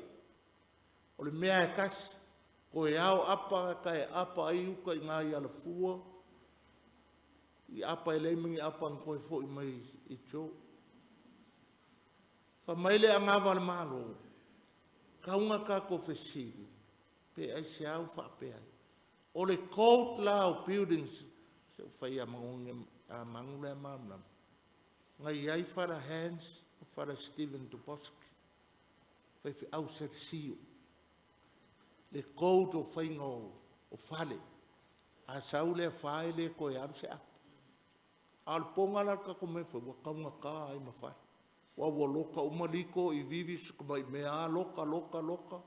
O le mea lava e tasi, toe ao apa tae apa ai uta i ina i Alafua, i apa e leai ma ni apa na toe foi mai i Joe. Fai mai le anava a le Malo, tau ina tatou fesili, pe aisea ua faapea ai. O le code la o buildings, se ua fai lava ma manu lea malamalama, na i ai Father Hans ma Father Stephen Tuboski, faifeau Selisio. le code o faiga o fale. A sau le afa e le toe alu se apu. A o le poga la o le tatou mea fai, ua taugata ai ma fale. Aua ua loka uma liko i vivi ma mea lava, loka, loka, loka.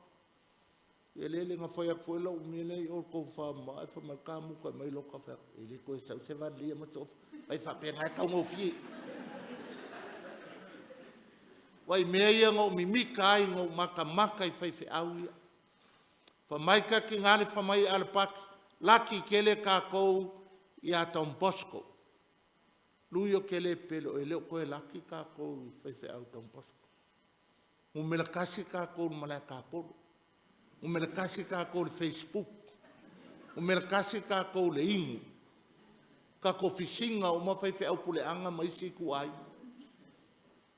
Ia lele na fai atu foi lau mea lea i o i le tofafa ae fai mai le kamuta e aumai loka. Fai atu, e le toe sau se vanilia ma se ofa. Fai faapena e taugofie. Vaai i mea ia na ou mimita ai na ou matamata i faifeau ia. Fai mai tatinale fai mai Alapati, laki tele tatou ia Don Bosco. Lui ou te le pepelo i oe, e le o toe laki tatou i faifeau Don Bosco. Numera tasi tatou i le malae tapolo. Numera tasi tatou i le facebook. Numera tasi tatou i le inu. Tatou fisina uma faifeau puleaga ma isi ituaiga.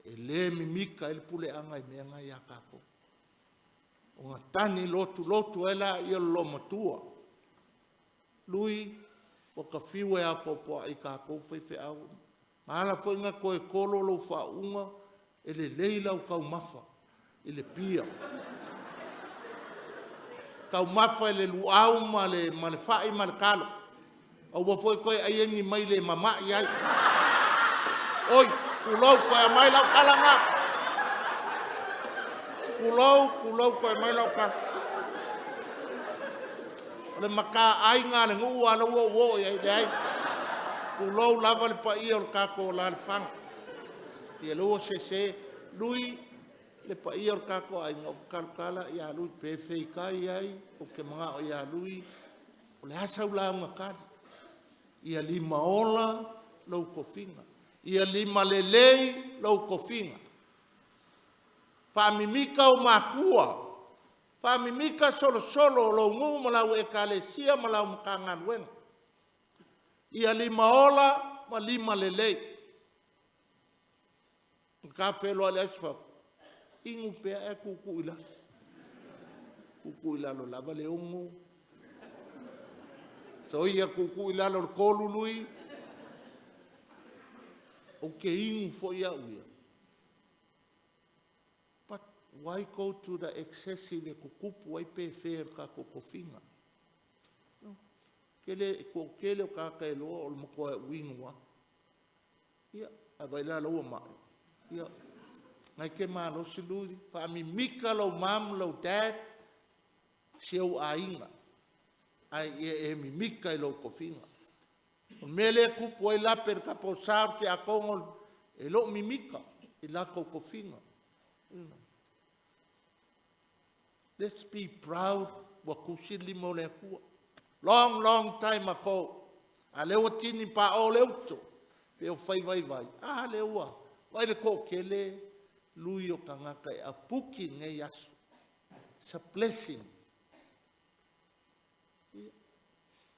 E le mimita ai le puleaga i mea na ia tatou. Ona tagi lotulotu ai lea o le loomatua. Lui, ua ta fiu e apoapoai i tatou faifeau. Na ala foi ona toe tolo lou faauuga, e lelei lau taumafa i le pia. Taumafa i le luau ma le fai ma le talo. Aua foi toe aia ni maile e mamai ai. Oi, tulou, toe aumai lau tala lena. Tulou, tulou, toe aumai lau tala. O le mataaiga a le nuu a la ua ou oo i ai, leai. Tulou lava le paia o le tatou alaalafaga. Ia lea ua sese. Lui, le paia o le tatou aiga, ou te talatala ia Lui, pe feitai ai, ou te manao ia Lui, o le a sau lauga tali? Ia limaola lou tofiga. Ia limalelei lou tofiga. Faamimita ou matua, faamimita solosolo o lou nuu ma lau ekalesia ma lau Matagaluega. Ia limaola ma limalelei. Na ta feiloai i le aso fai atu, inu pea ae tuutuu i lalo. Tuutuu i lalo lava le 6, soia tuutuu i lalo i le 3 Lui. Ou te inu foi au ia. But why go to the excessive e tutupu ai pefe o le tatou tofiga? No. Tele, toatele o tagata e iloa o le matua inu lava. Ia, a vaai la o la ua mai. Ia, na e te malosi Lui, faamimita lou mom, lou dad, si ou aiga, ae ia e mimita i lou tofiga. O le mea lea e tupu ai lape i le taupousa o le tiakono, e le o mimita i latou tofiga. Let's be proud ua tusi le lima o le Atua. Long, long time ago, a lea ua tini pao le uto, pe o fai vaivai, a lea ua vaai le toatele lui o tagata e apuki lenei aso. It's a blessing. Ia,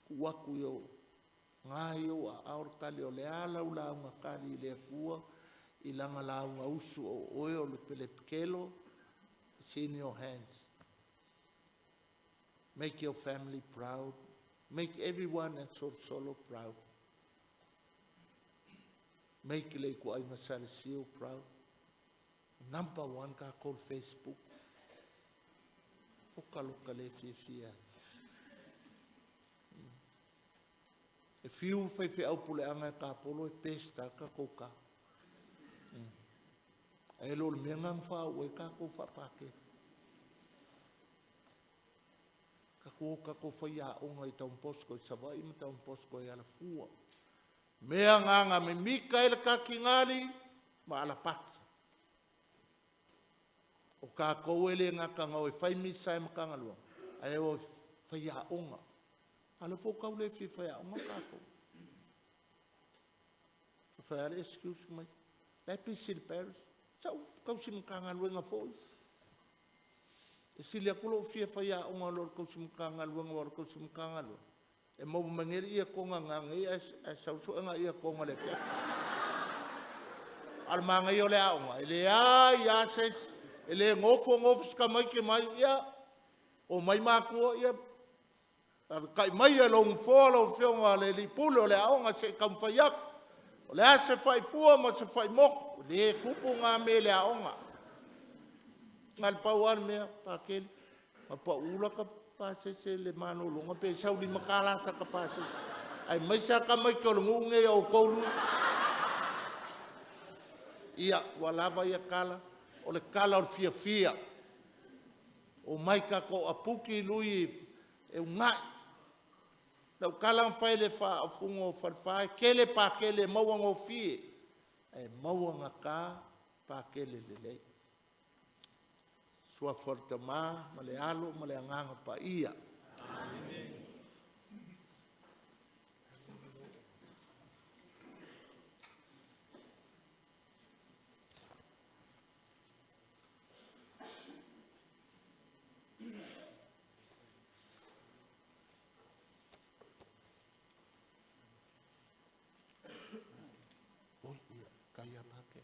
tuu atu i ou na i ou aao le tali o le a lau lauga tali i le Atua i lana lauga usu o oe o le pelepekelo. It's in your hands. Make your family proud. Make everyone at Solosolo proud. Make le ituaiga Salesio proud. Number one tatou le Facebook. Oka loka le fiafia ai. E fiu faifeau puleaga e tapolo e pesta tatou ta. Ae le o le mea lena na faaoo ai tatou faapaketi. Tatou o tatou faiaoga i Don Bosco i Savaii ma Don Bosco i Alafua. Mea na na mimita ai le tatinali ma Alapati. O tatou e le gata na o e fai misa e Matagaluega, ae o e faiaoga. A o lea foi ua tau le fia faiaoga tatou. Fai lava le excuse mai, la e pisi i le Paris. Sa ou tausi Matagaluega foi. E sili atu lou fia faiaoga i lo le tausi Matagaluega, aua o le tausi Matagaluega, e maua mai nei le earcon a nanei ae sau le suega earcon i le afiafi. A o le manaia o le aoga, e leai lava se isi, e le nofo nofo se tamaiti mai, ia, omai matua, ia, alaalatai maia i lou nofoa lau Afioga i le alii pule o le aoga se i taumafai atu. O le a se faifua ma se faimotu, e le tupu na mea i le aoga. Na o le pau lava le mea, Patele, na pau lata pasese le malologa pe sau $5 saka pasese. Aemaise lava tamaiti o le nuu lenei a outou Lui. Ia, ua lava ia tala, o le tala o le fiafia. Omai tatou aputi Lui e uunai. O lau tala na fai i le faaofuga o Falefa, e tele pakele e maua gofie, ae mauagata pakele lelei. Suafa o le Tama ma le Alo ma le Agaga Paia. Amene. Oi, ia, tai a pake.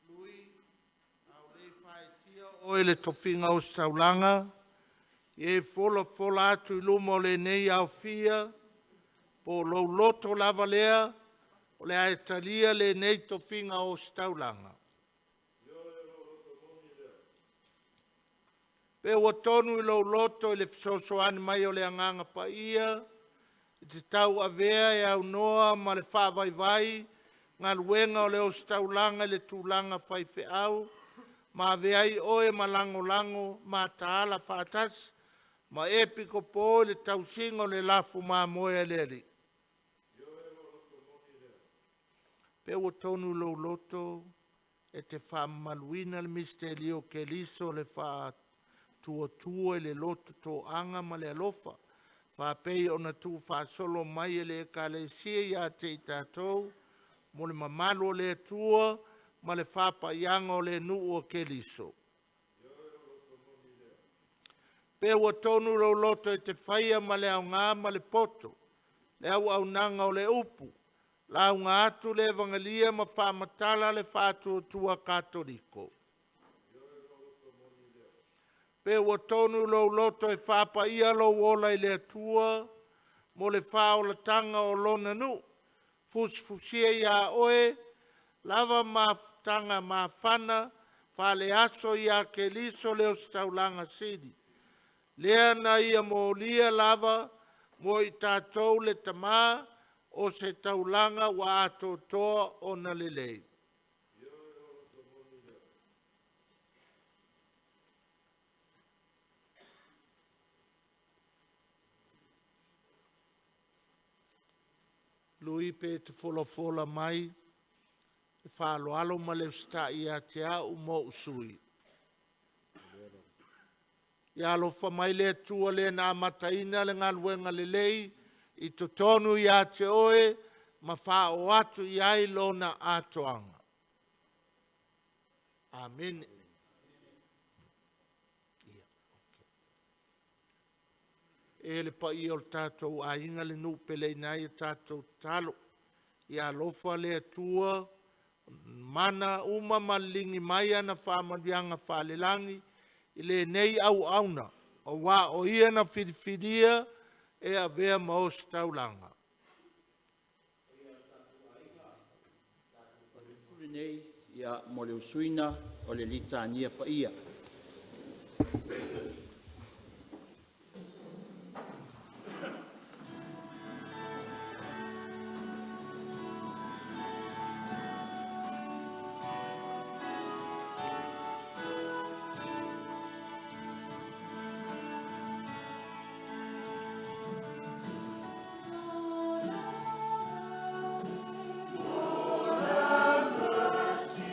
Lui, a o le i faetia oe i le tofiga ositaulaga, ia e folafola atu i luma o lenei aofia, po o lou loto lava lea, o le a e talia lenei tofiga ositaulaga? Pe ua tonu i lou loto i le fesoasoani mai o le Agaga Paia, e te tauavea e aunoa ma le faavaivai galuega o le ositaulaga i le tulaga faifeau ma avea ai oe ma lagolago mataala faatasi ma Epikopo i le tausiga o le lafu mamoe a le Alii? Pe ua tonu i lou loto e te faamamaluina le misitelio o Keriso o le faatuatua i le loto toaga ma le alofa, faapei ona tuufaasolo mai e le Ekalesia ia te i tatou, mo le mamalu o le Atua ma le faapaiaga o le nuu o Keriso? Pe ua tonu lou loto e te faia ma le aoga ma le poto le auaunaga o le upu, lauga atu le Evagelia ma faamatala le faatuatua Katoliko? Pe ua tonu lou loto e faapaia lou ola i le Atua mo le faaolataga o Lona nuu, fusifusia ia oe lava mafutaga mafana faale-aso ia Keriso le Ositaulaga Sili, lea na Ia molia lava mo i tatou le Tama, o se taulaga ua atoatoa ona lelei? Lui, pe e te folafola mai le faaaloalo ma le usitai ia te au ma ou sui. Ia alofa mai le Atua le na amataina le galuega lelei i totonu ia te oe ma faaoo atu i ai lona atoaga. Amene. E le paia o le tatou aiga, le nuu e peleina ai a tatou tatalo, ia alofa le Atua mana uma ma liligi mai ana faamanuiaga falelagi i lenei auauna aua o Ia na filifilia e avea ma ositaulaga. Lenei mo le usuina o le Litania Paia. Lord have mercy.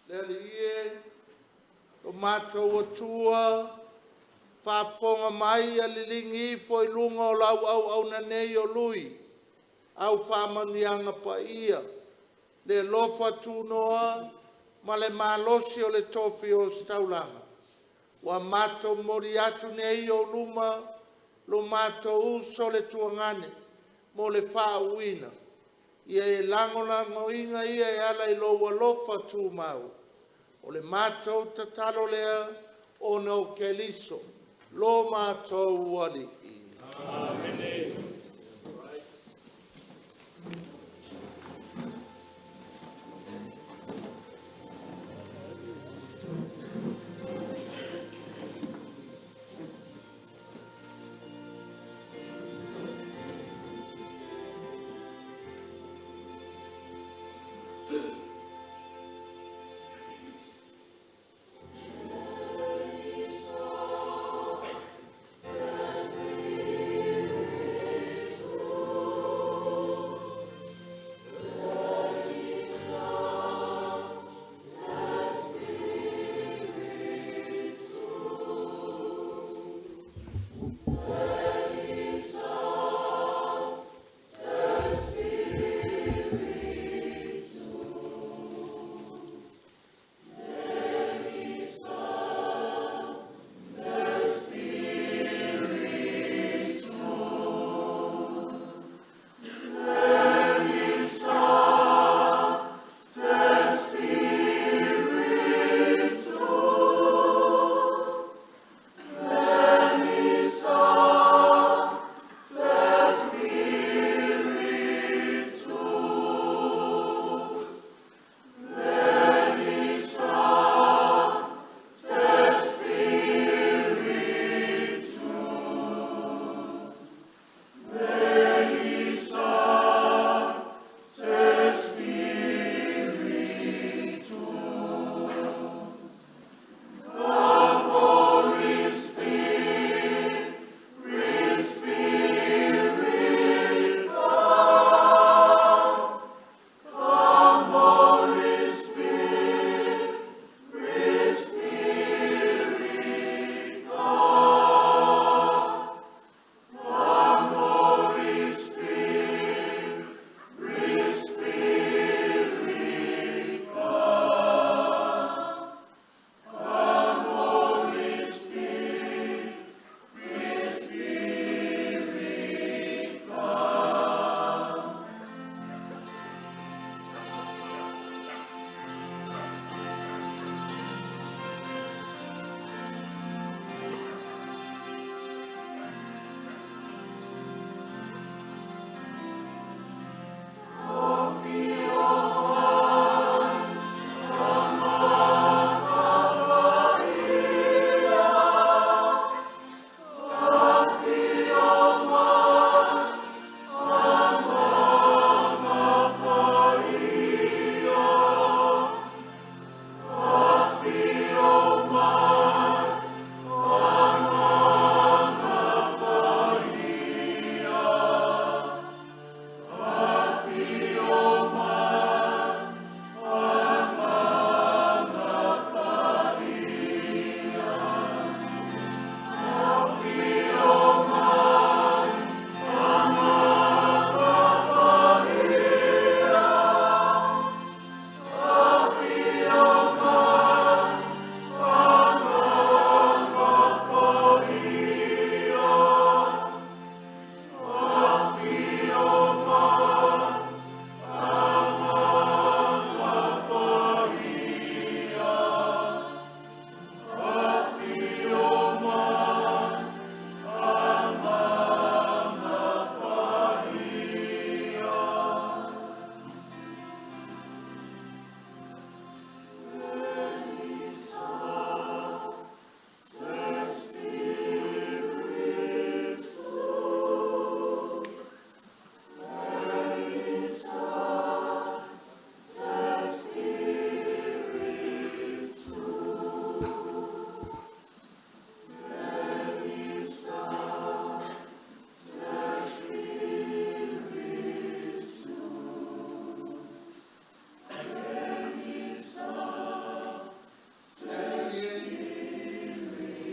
Le Alii e, lo matou Atua, faafofoga mai ia liligi ifo i luga o lau auauna nei o lui, au faamanuiaga paia, le alofa tunoa ma le malosi o le tofi ositaulaga, ua matou momoli atu nei i ou luma lo matou uso le tuagane mo le faauuina. Ia e lagolagoina ia e ala i lou alofa tumau. O le matou tatalo lea ona o Keriso lo matou Alii. Amene.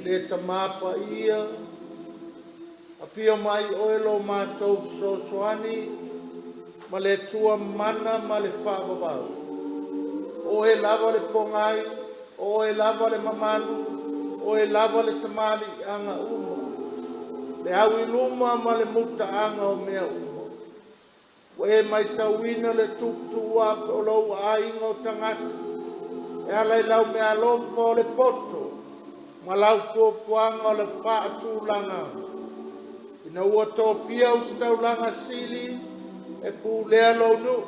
Le Tamā Paia, afio mai oe lo matou fesoasoani ma le Atua mana ma le faavavau. O oe lava le pogai, o oe lava le mamalu, o oe lava le tamaliiaga uma, le au i luma ma le mutaaga o mea uma. Ua e matauina le tuputuuape o lou aiga o tagata, e ala i lau meaalofa o le poto ma lau fuafuaga o le faatulagaga, ina ua tofia ositaulaga sili e pulea lou nuu,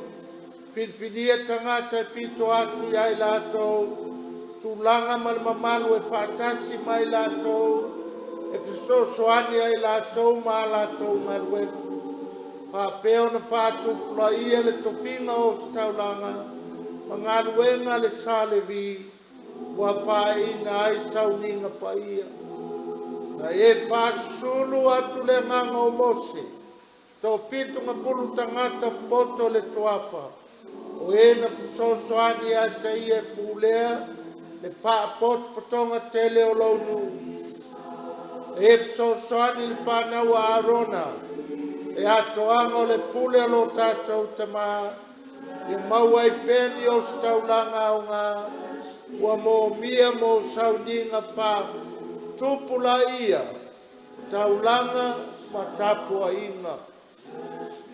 filifilia tagata e pito atu ia i latou tulaga ma le mamalu e faatasi mai latou e fesoasoani ai latou ma a latou galuega. Faapea ona faatupulaia le tofiga o ositaulaga ma galuega a le Sa Levi ua faeina ai sauniga paia. Na e faasulu atu le agaga o Mose, toafitu gafulu tagata poto le tuafa, o e na fesoasoani ia te ia e pulea le faapotopotoga tele o lou nuu. E fesoasoani i le fanau a Arona, le atoaga o le pule a lo tatou Tamā, ia maua ai pea ni ositaulaga aoga ua moomia mo sauniga faatupulaia, taulaga ma tapuaiga.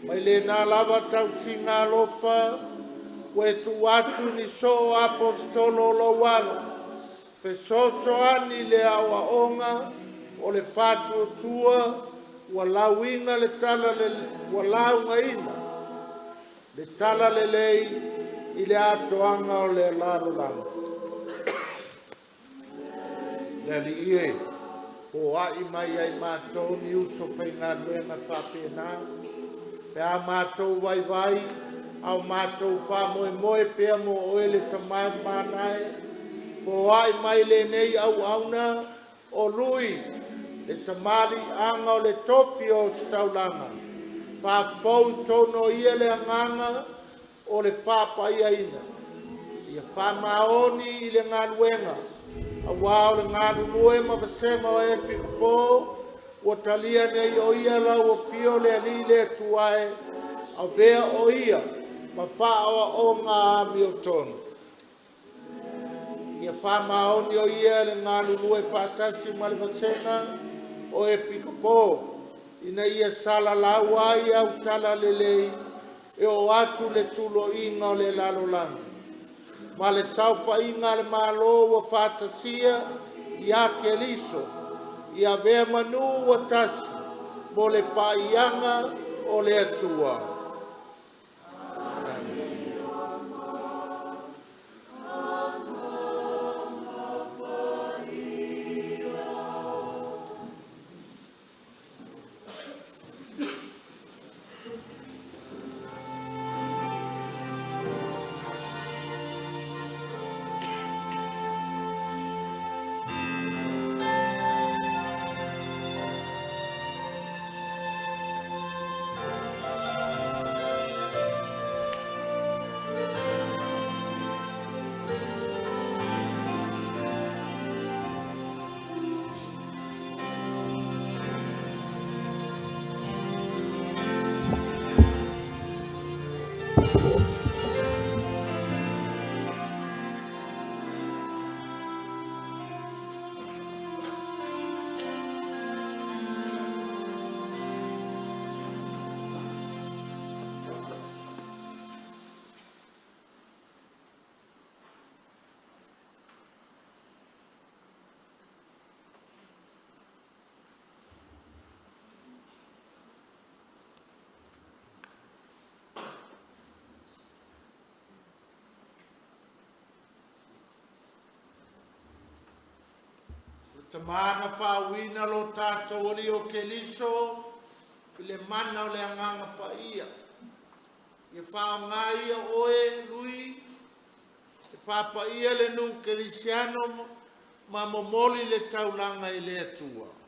Mai lena lava tausiga alofa ua e tuu atu ni soo aposetolo o lou alo, fesoasoani i le aoaoga o le faatuatua ua lauina le tala le, ua laugaina le tala lelei i le atoaga o le lalolagi. Le Alii e, foai mai ai matou ni uso faigaluega faapena, pe a matou vaivai, a o matou faamoemoe pea mo oe le Tama e Mamanae, foai mai lenei auauna o Lui, le tamaliiaga o le tofi o ositaulaga, faafou i totonu o ia le agaga o le faapaiaina, ia faamaoni i le galuega, aua o le galulue ma vasega o Epikopo ua talia nei o ia lau afio le Alii le Atua e, avea o ia ma faaoaoga amiotonu. Ia faamaoni o ia le galulue faatasi ma le vasega o Epikopo, ina ia salalau ai au tala lelei e oo atu le tuloiga o le lalolagi. Ma le saofaiga a le Malo ua faatasia ia Keriso, ia avea manu ua tasi mo le paiaga o le Atua. Tama na faauina lo tatou Alii o Keriso i le mana o le Agaga Paia. Ia faaaoga ia oe, Lui, e faapaia le nuu kerisiano ma momoli le taulaga i le Atua.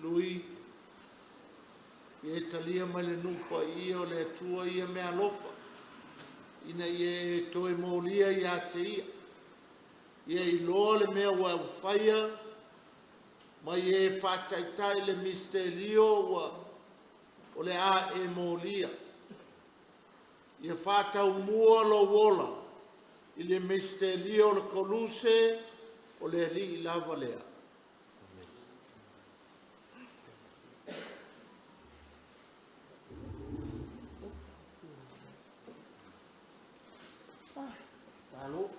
Lui, ia e talia mai le nuu paia o le Atua ia mea alofa, ina ia e toe molia ia te ia. Ia iloa le mea ua e ufaia, ma ia e faataitai le misitelio ua o le a e molia. Ia faataumua lou ola i le misitelio o le koluse o le Alii lava lea. Malo.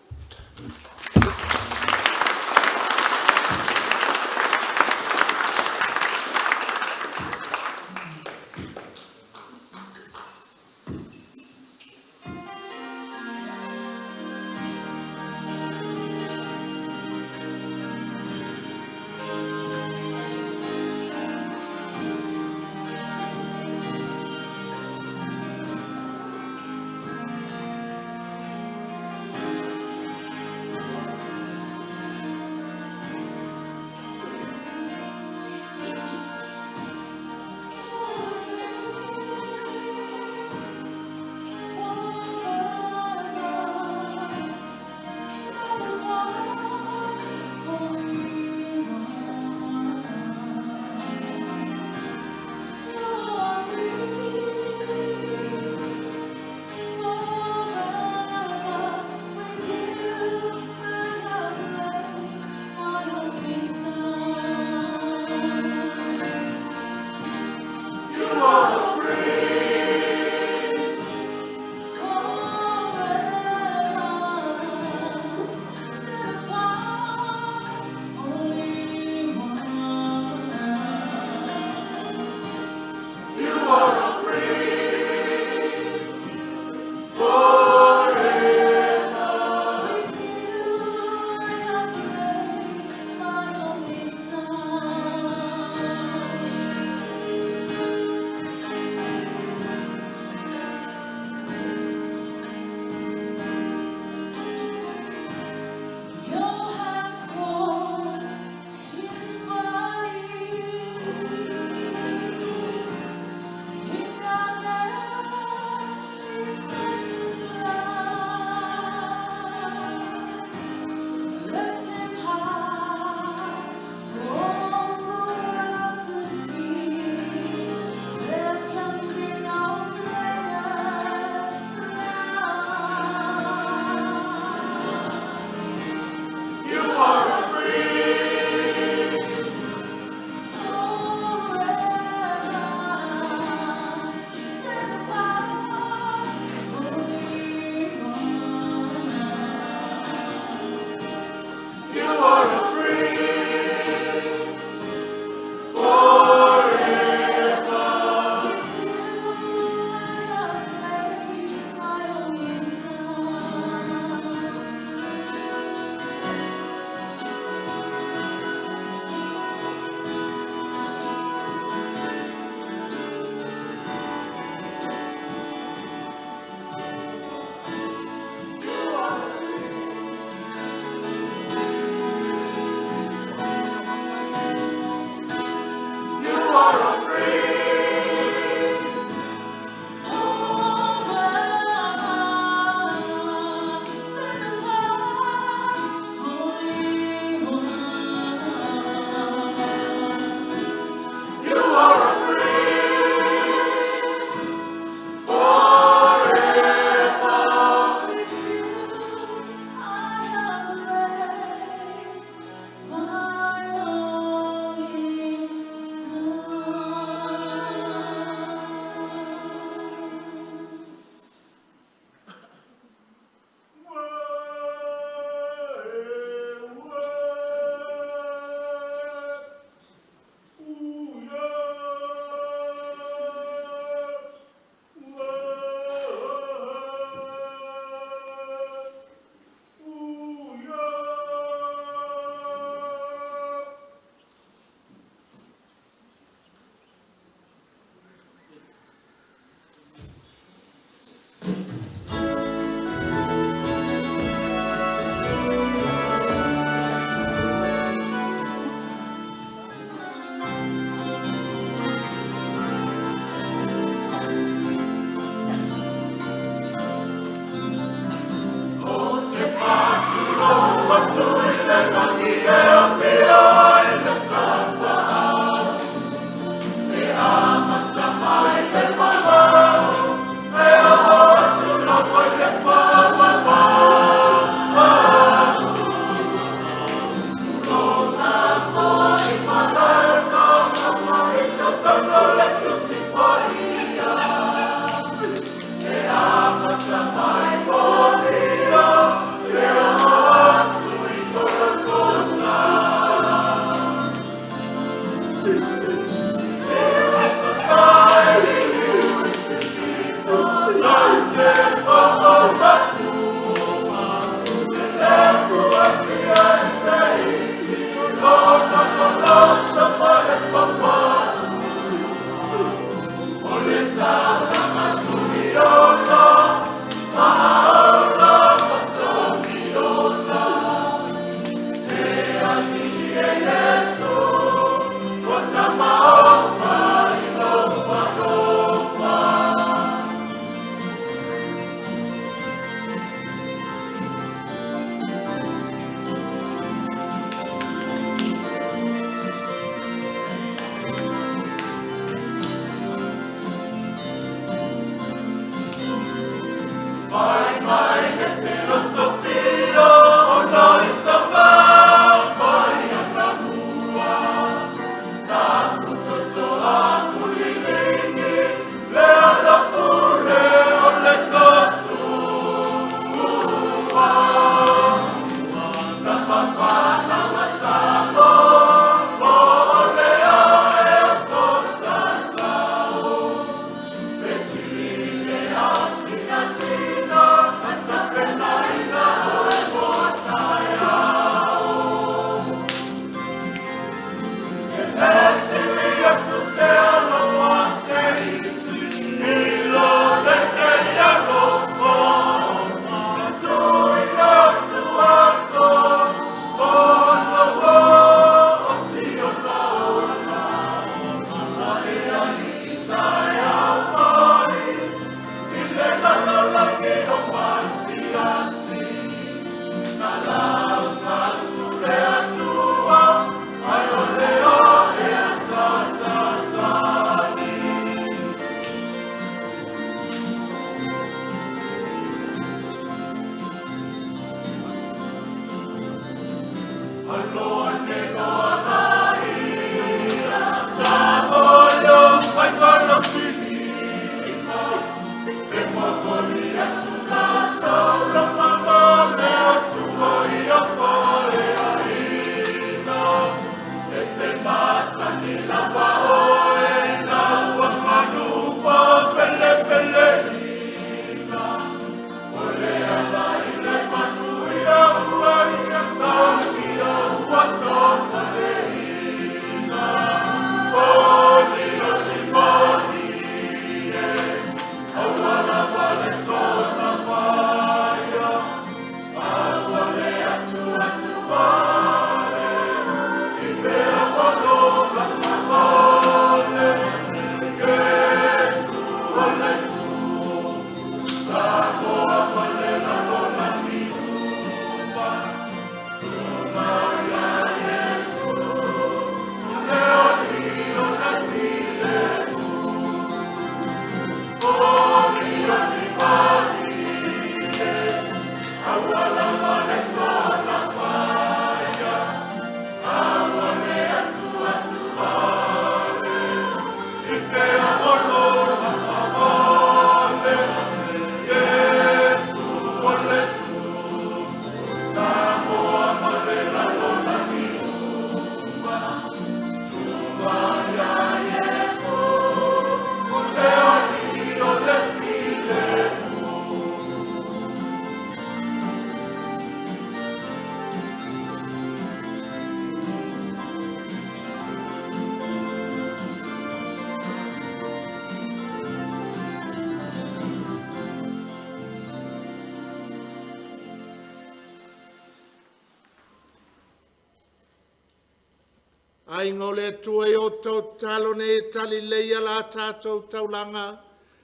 Aiga o le Atua i o tau nei e tali leia la tātou taulaga,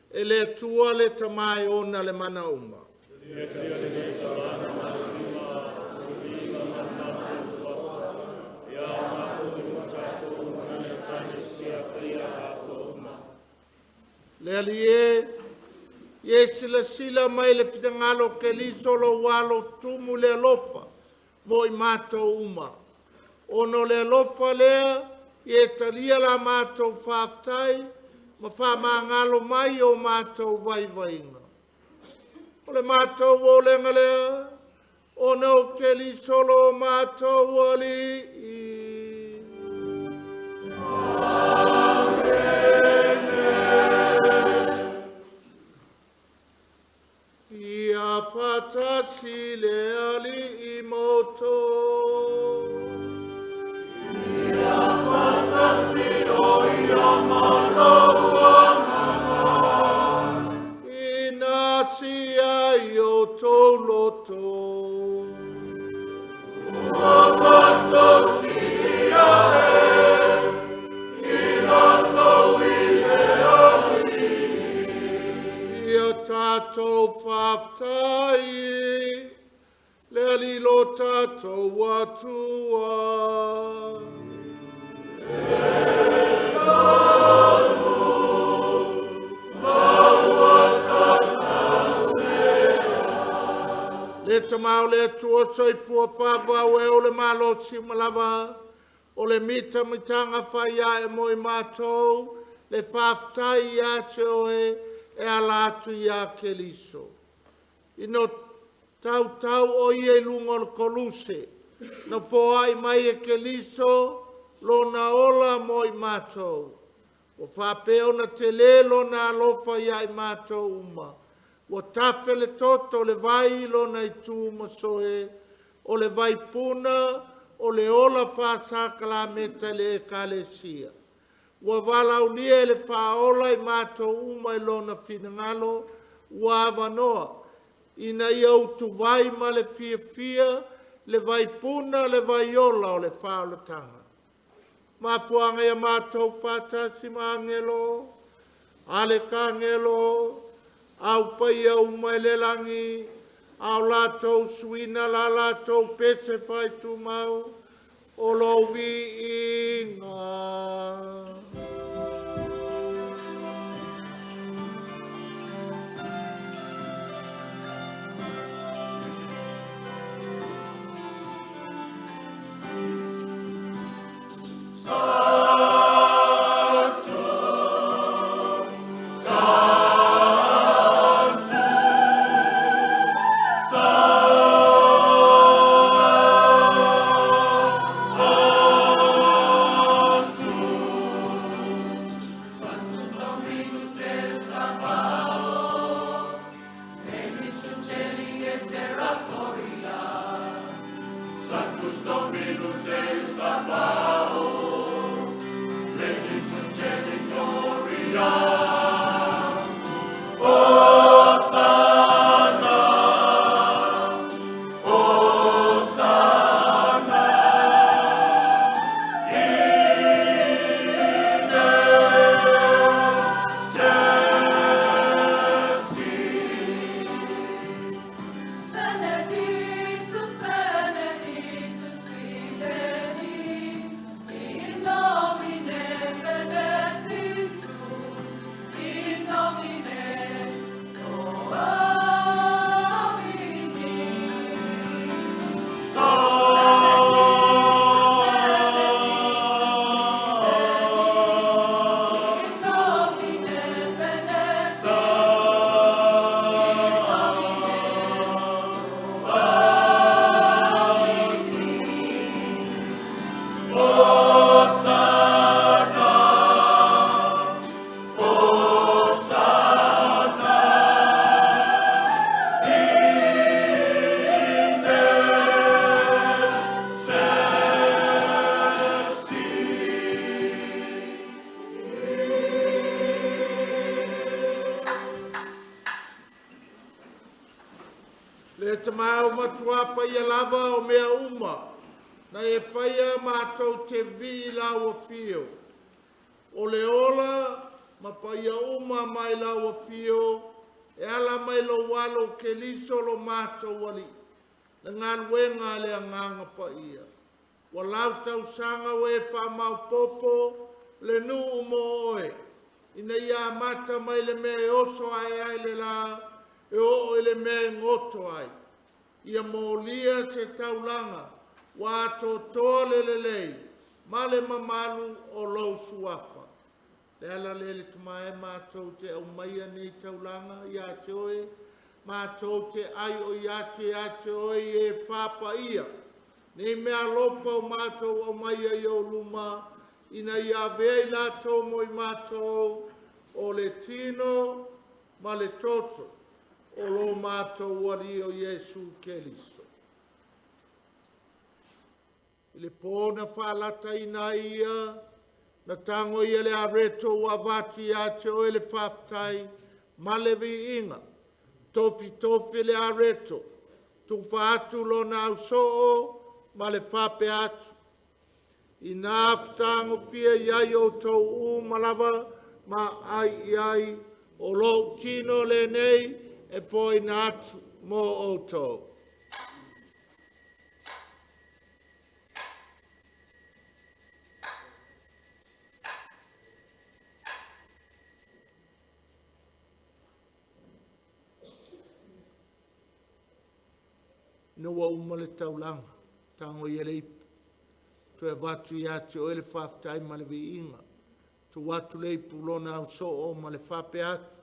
e le Atua le tama e ona le mana uma. Le ali e, ie sila sila mai le finagalo ke liso lo walo tumu le alofa, mo i mātou uma. Ono le alofa lea, ie talia la mātou whaaftai, ma wha mai o mātou vai vainga. O le mātou o le ngalea, o no ke liso lo mātou ali i. Ia whatasi le ali i moto. Ia whatasi o ia matou Ina sia i o tō loto. Ua matou sia e, i latou i le ali. Ia tātou whaftai, le ali lo tātou atua. Le tamau le atua soifua whawau e o le malo si malava, o le mita mitanga whai e mo i mātou, le whaftai ia te oe e ala atu ia Keliso. Ino tau tau o ia i lunga o le koluse, na foai mai e Keliso, lona ola mo i mātou. O whapea ona te le lona alofa ia i mātou uma. Ua tafe le toto le vai lona i tū masoe, o le vai puna, o le ola whāsakala me te le ekalesia. Ua walaulia e le whaola i mātou uma i lona finangalo, ua awanoa, ina ia utu vai ma le fia fia, le vai puna, le vai ola o le whaolatanga. Mafuanga ia mātou whātasi ma angelo, ale ka angelo, au pai au mai le langi, au lātou suina la lātou pese whai tūmau, o lo vi inga. Benedictus, benedictus qui venit, in nomine benedictus, in nomine Domini. In nomine benedictus, Le te mau matua pa ia lava o mea uma. Na e whaia mātou te vi lau whio. O le ola, ma paia uma mai lau whio, e ala mai lo walo ke liso lo mātou wali. Le ngaluenga le anganga pa ia. Wa lau tausanga we wha maupopo, le nuu mo oe. Ina ia mata mai le mea e oso ai ai le la, e o i le mea e ngoto ai. Ia mōlia se taulanga, wa totoa le lelei, ma le mamalu o lou suafa. Le ala le le tamae mātou te au mai nei taulanga ia te oe, mātou te ai o ia te ia te oe i e whapa ia. Nei mea alofa o mātou au mai ai o luma, ina ia vea i lātou mo i mātou, o le tino ma le toto, o lo mātou ali o Iesu Keriso. I le pōna whaalata ina ia, na tango ia le areto ua vati ia te oe le whaftai, ma le viinga. Tofi tofi le areto, tufa atu lona au soo, ma le whape atu. Ina whatago fia iai o tau u malava, ma ai iai, o lou tino le nei, e foina atu mo outou. Ina ua uma le taulaga, tago ia le ipu, toe avatu ia te oe le faafetai ma le viiga. Tuu atu le ipu lona ausoo ma le faapea atu.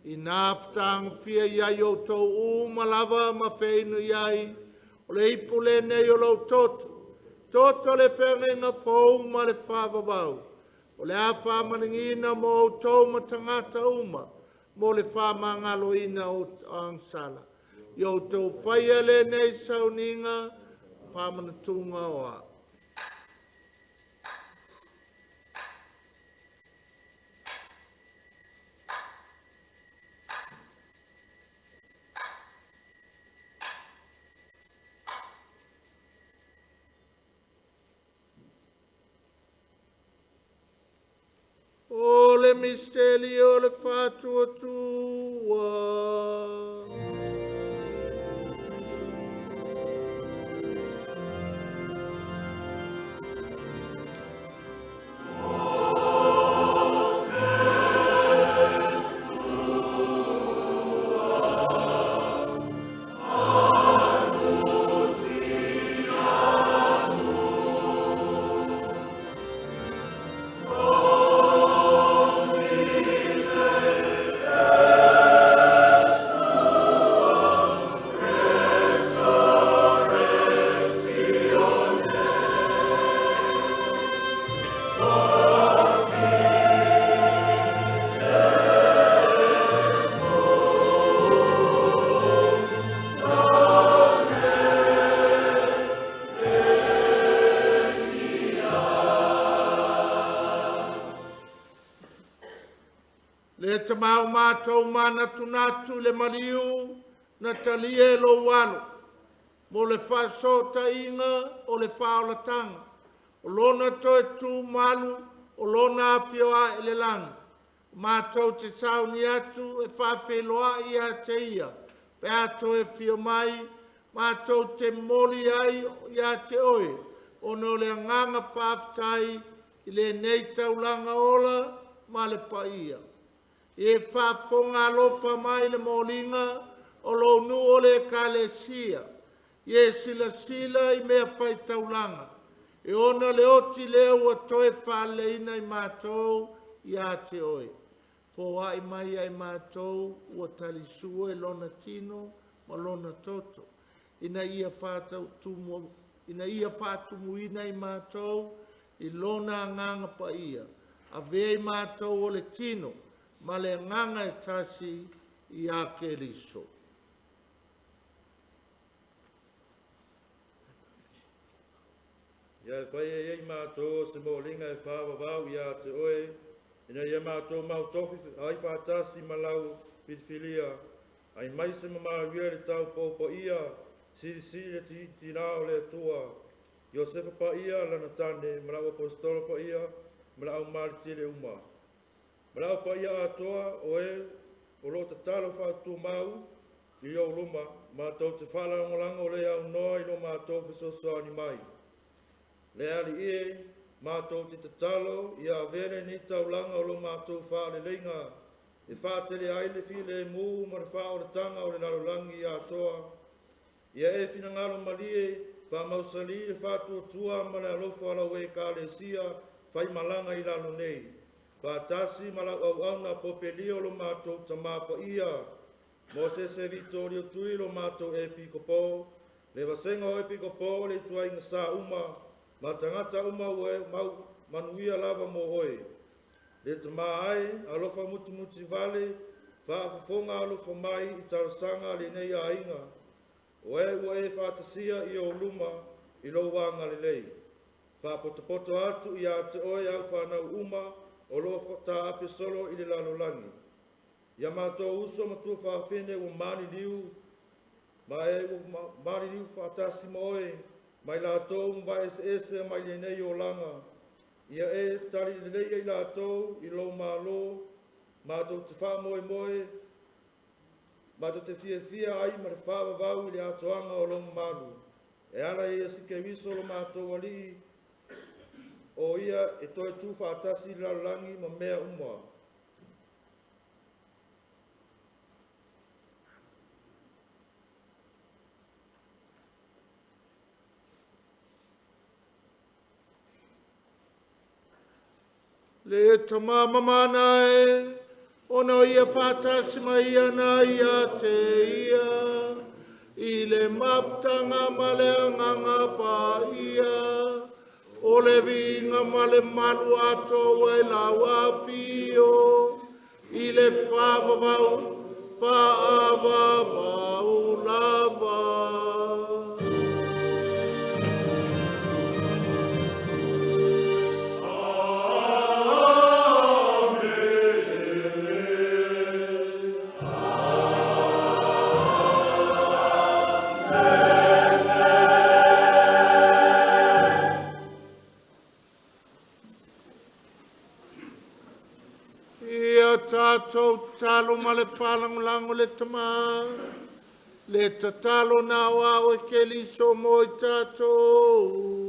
Ina fetagofia i ai outou uma lava ma feinu i ai, o le ipu lenei o lou toto, toto le feagaiga fou ma le faavavau. O le a faamanagina mo outou ma tagata uma, mo le faamagaloina o agasala. Ia outou faia lenei sauniga, faamanatuga o au. O le misteli o le faatuatua. Le tamau mātou manatunatu le maliu na talia e lou alo, mo le faasōtainga o le faaolatanga, o lona toe tu malu, o lona afio ae le lagi. Mātou te sauni atu e faafeiloai ia te ia, pe a toe fio mai, mātou te moli ai ia te oe, ona o le agaga faafetai i lenei taulaga ola ma le paia. E faafofoga alofa mai le moliga o lou nuu o le ekalesia. Ia e silasila i mea fai taulaga. E ona le oti lea ua toe faaleleina i mātou ia te oe. Foai mai ai mātou ua talisua i lona tino ma lona toto. Ina ia faatumuina i mātou i lona agaga paia. Avea i mātou o le tino ma le agaga e tasi ia Keriso. Ia e whai e ei mātou o se mōlinga e whāwawau ia te oe, ina ia mātou mautofi ai whātasi malau whiriwhiria, ai mai se mamāria le tau pōpa ia, sirisiri le titina o le atua. Iosefa paia lana tane ma le au aposetolo paia ma le au malitele uma. Ma le au paia atoa o e o loo tatalo faatumau i ou luma, matou te faalagolago le aunoa i lo matou fesoasoani mai. Le Alii e, matou te tatalo ia avea lenei taulaga o lo matou faaleleiga e faatele ai le filemu ma le faaolataga o le lalolagi atoa. Ia e finagalo malie faamausali le faatuatua ma le alofa o lau Ekalesia faimalaga i lalo nei, faatasi ma lau auauna popelio lo matou Tamā Paia, Mosese Vitolio Tui lo matou Epikopo, le vasega o Epikopo o le ituaiga sa uma, ma tagata uma ua e mau manuia lava mo oe. Le Tamā ae, alofa mutimuti vale, faafofoga alofa mai i talosaga a lenei aiga, o e ua e faatasia i ou luma i lou agalelei. Faapotopoto atu ia te oe au whanau uma o lo taape solo i le lalolagi. Ia mātou uso ma tuafafine ua maliliu, ma e ua maliliu faatasi ma oe, mai latou ma eseese mai lenei olaga. Ia e tali lelei ai latou i lou malo, matou te faamoemoe, matou te fiafia ai ma le faavavau i le atoaga o lou mamalu. E ala i Iesu Keriso lo matou Alii, o ia e toe tu faatasi i le lalolagi ma mea uma. Le tamamamana e, ona o ia faatasi mai ana ia te ia, i le mafutaga ma le agaga paia, o le viiga ma le malu atoa i lau afio, i le faavavau, faavavau lava. Ia tātou talo ma le faalagolago le Tamā, le tatalo na o au e Keriso mo i tātou.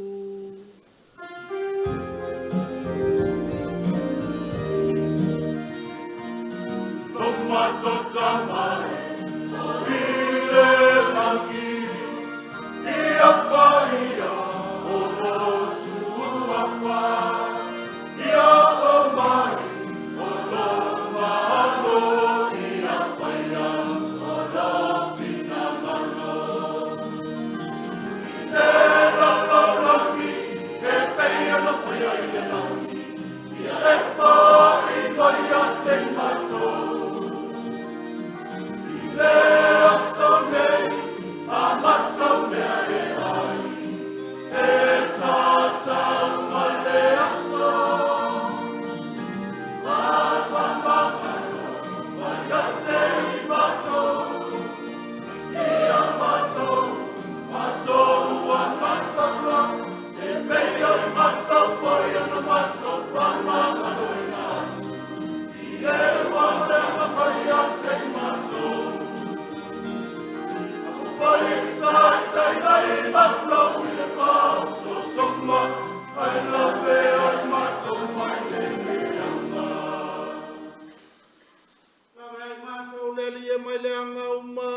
Lave ai mātou le Alii e mai le aga uma,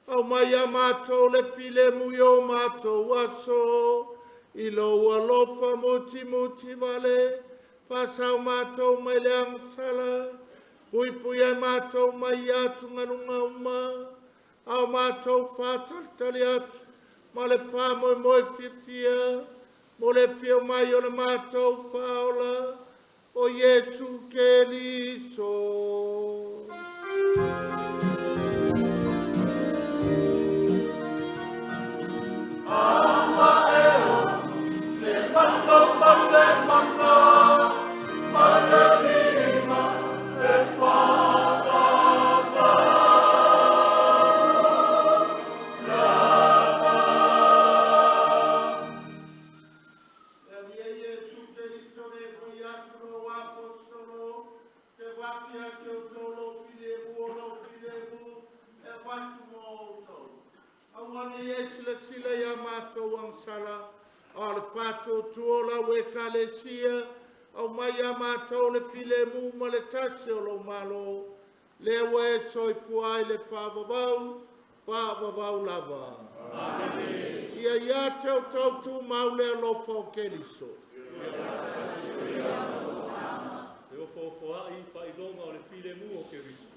au mai ia mātou le filemu i o mātou aso, i lou alofa mutimuti vale, faasao mātou mai le agasala, puipui ai mātou mai i atugaluga uma, ao mātou faatalitali atu, ma le faamoemoe fiafia, mo le afio mai o le mātou faaola, o Iesu Keriso. agasala, a o le faatuatua o lau ekalesia, aumai ia matou le filemu ma le tasi o lou Malo, lea ua e soifua ai le faavavau, faavavau lava. Amene. Ia ia te outou tumau le alofa o Keriso. E ofoofoa'i faailoga o le filemu o Keriso.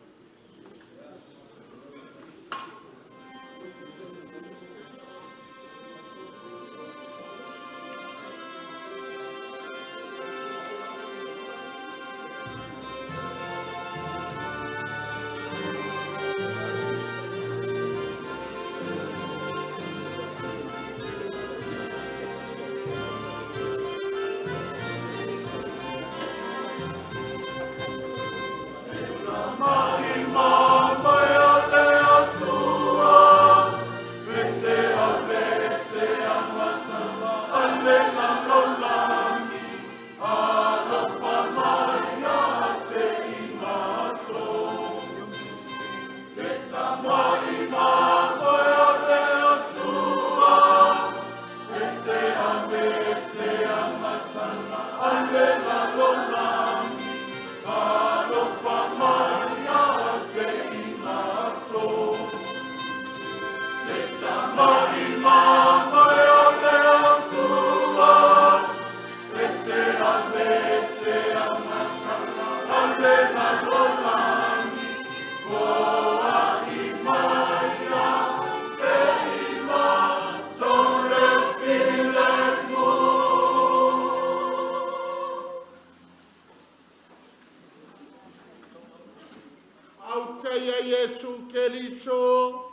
Fautai a Iesu Keriso,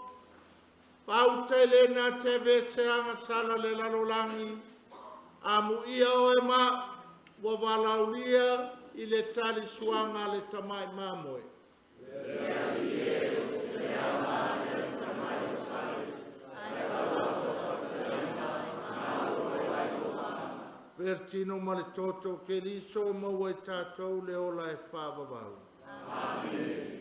fautai le na te vese agasala le lalolagi, amuia oe ma ua valaulia i le talisuaga a le tamai mamoe. Vertino ma le toto Keriso maua i tatou le ola e faavavau. Amene.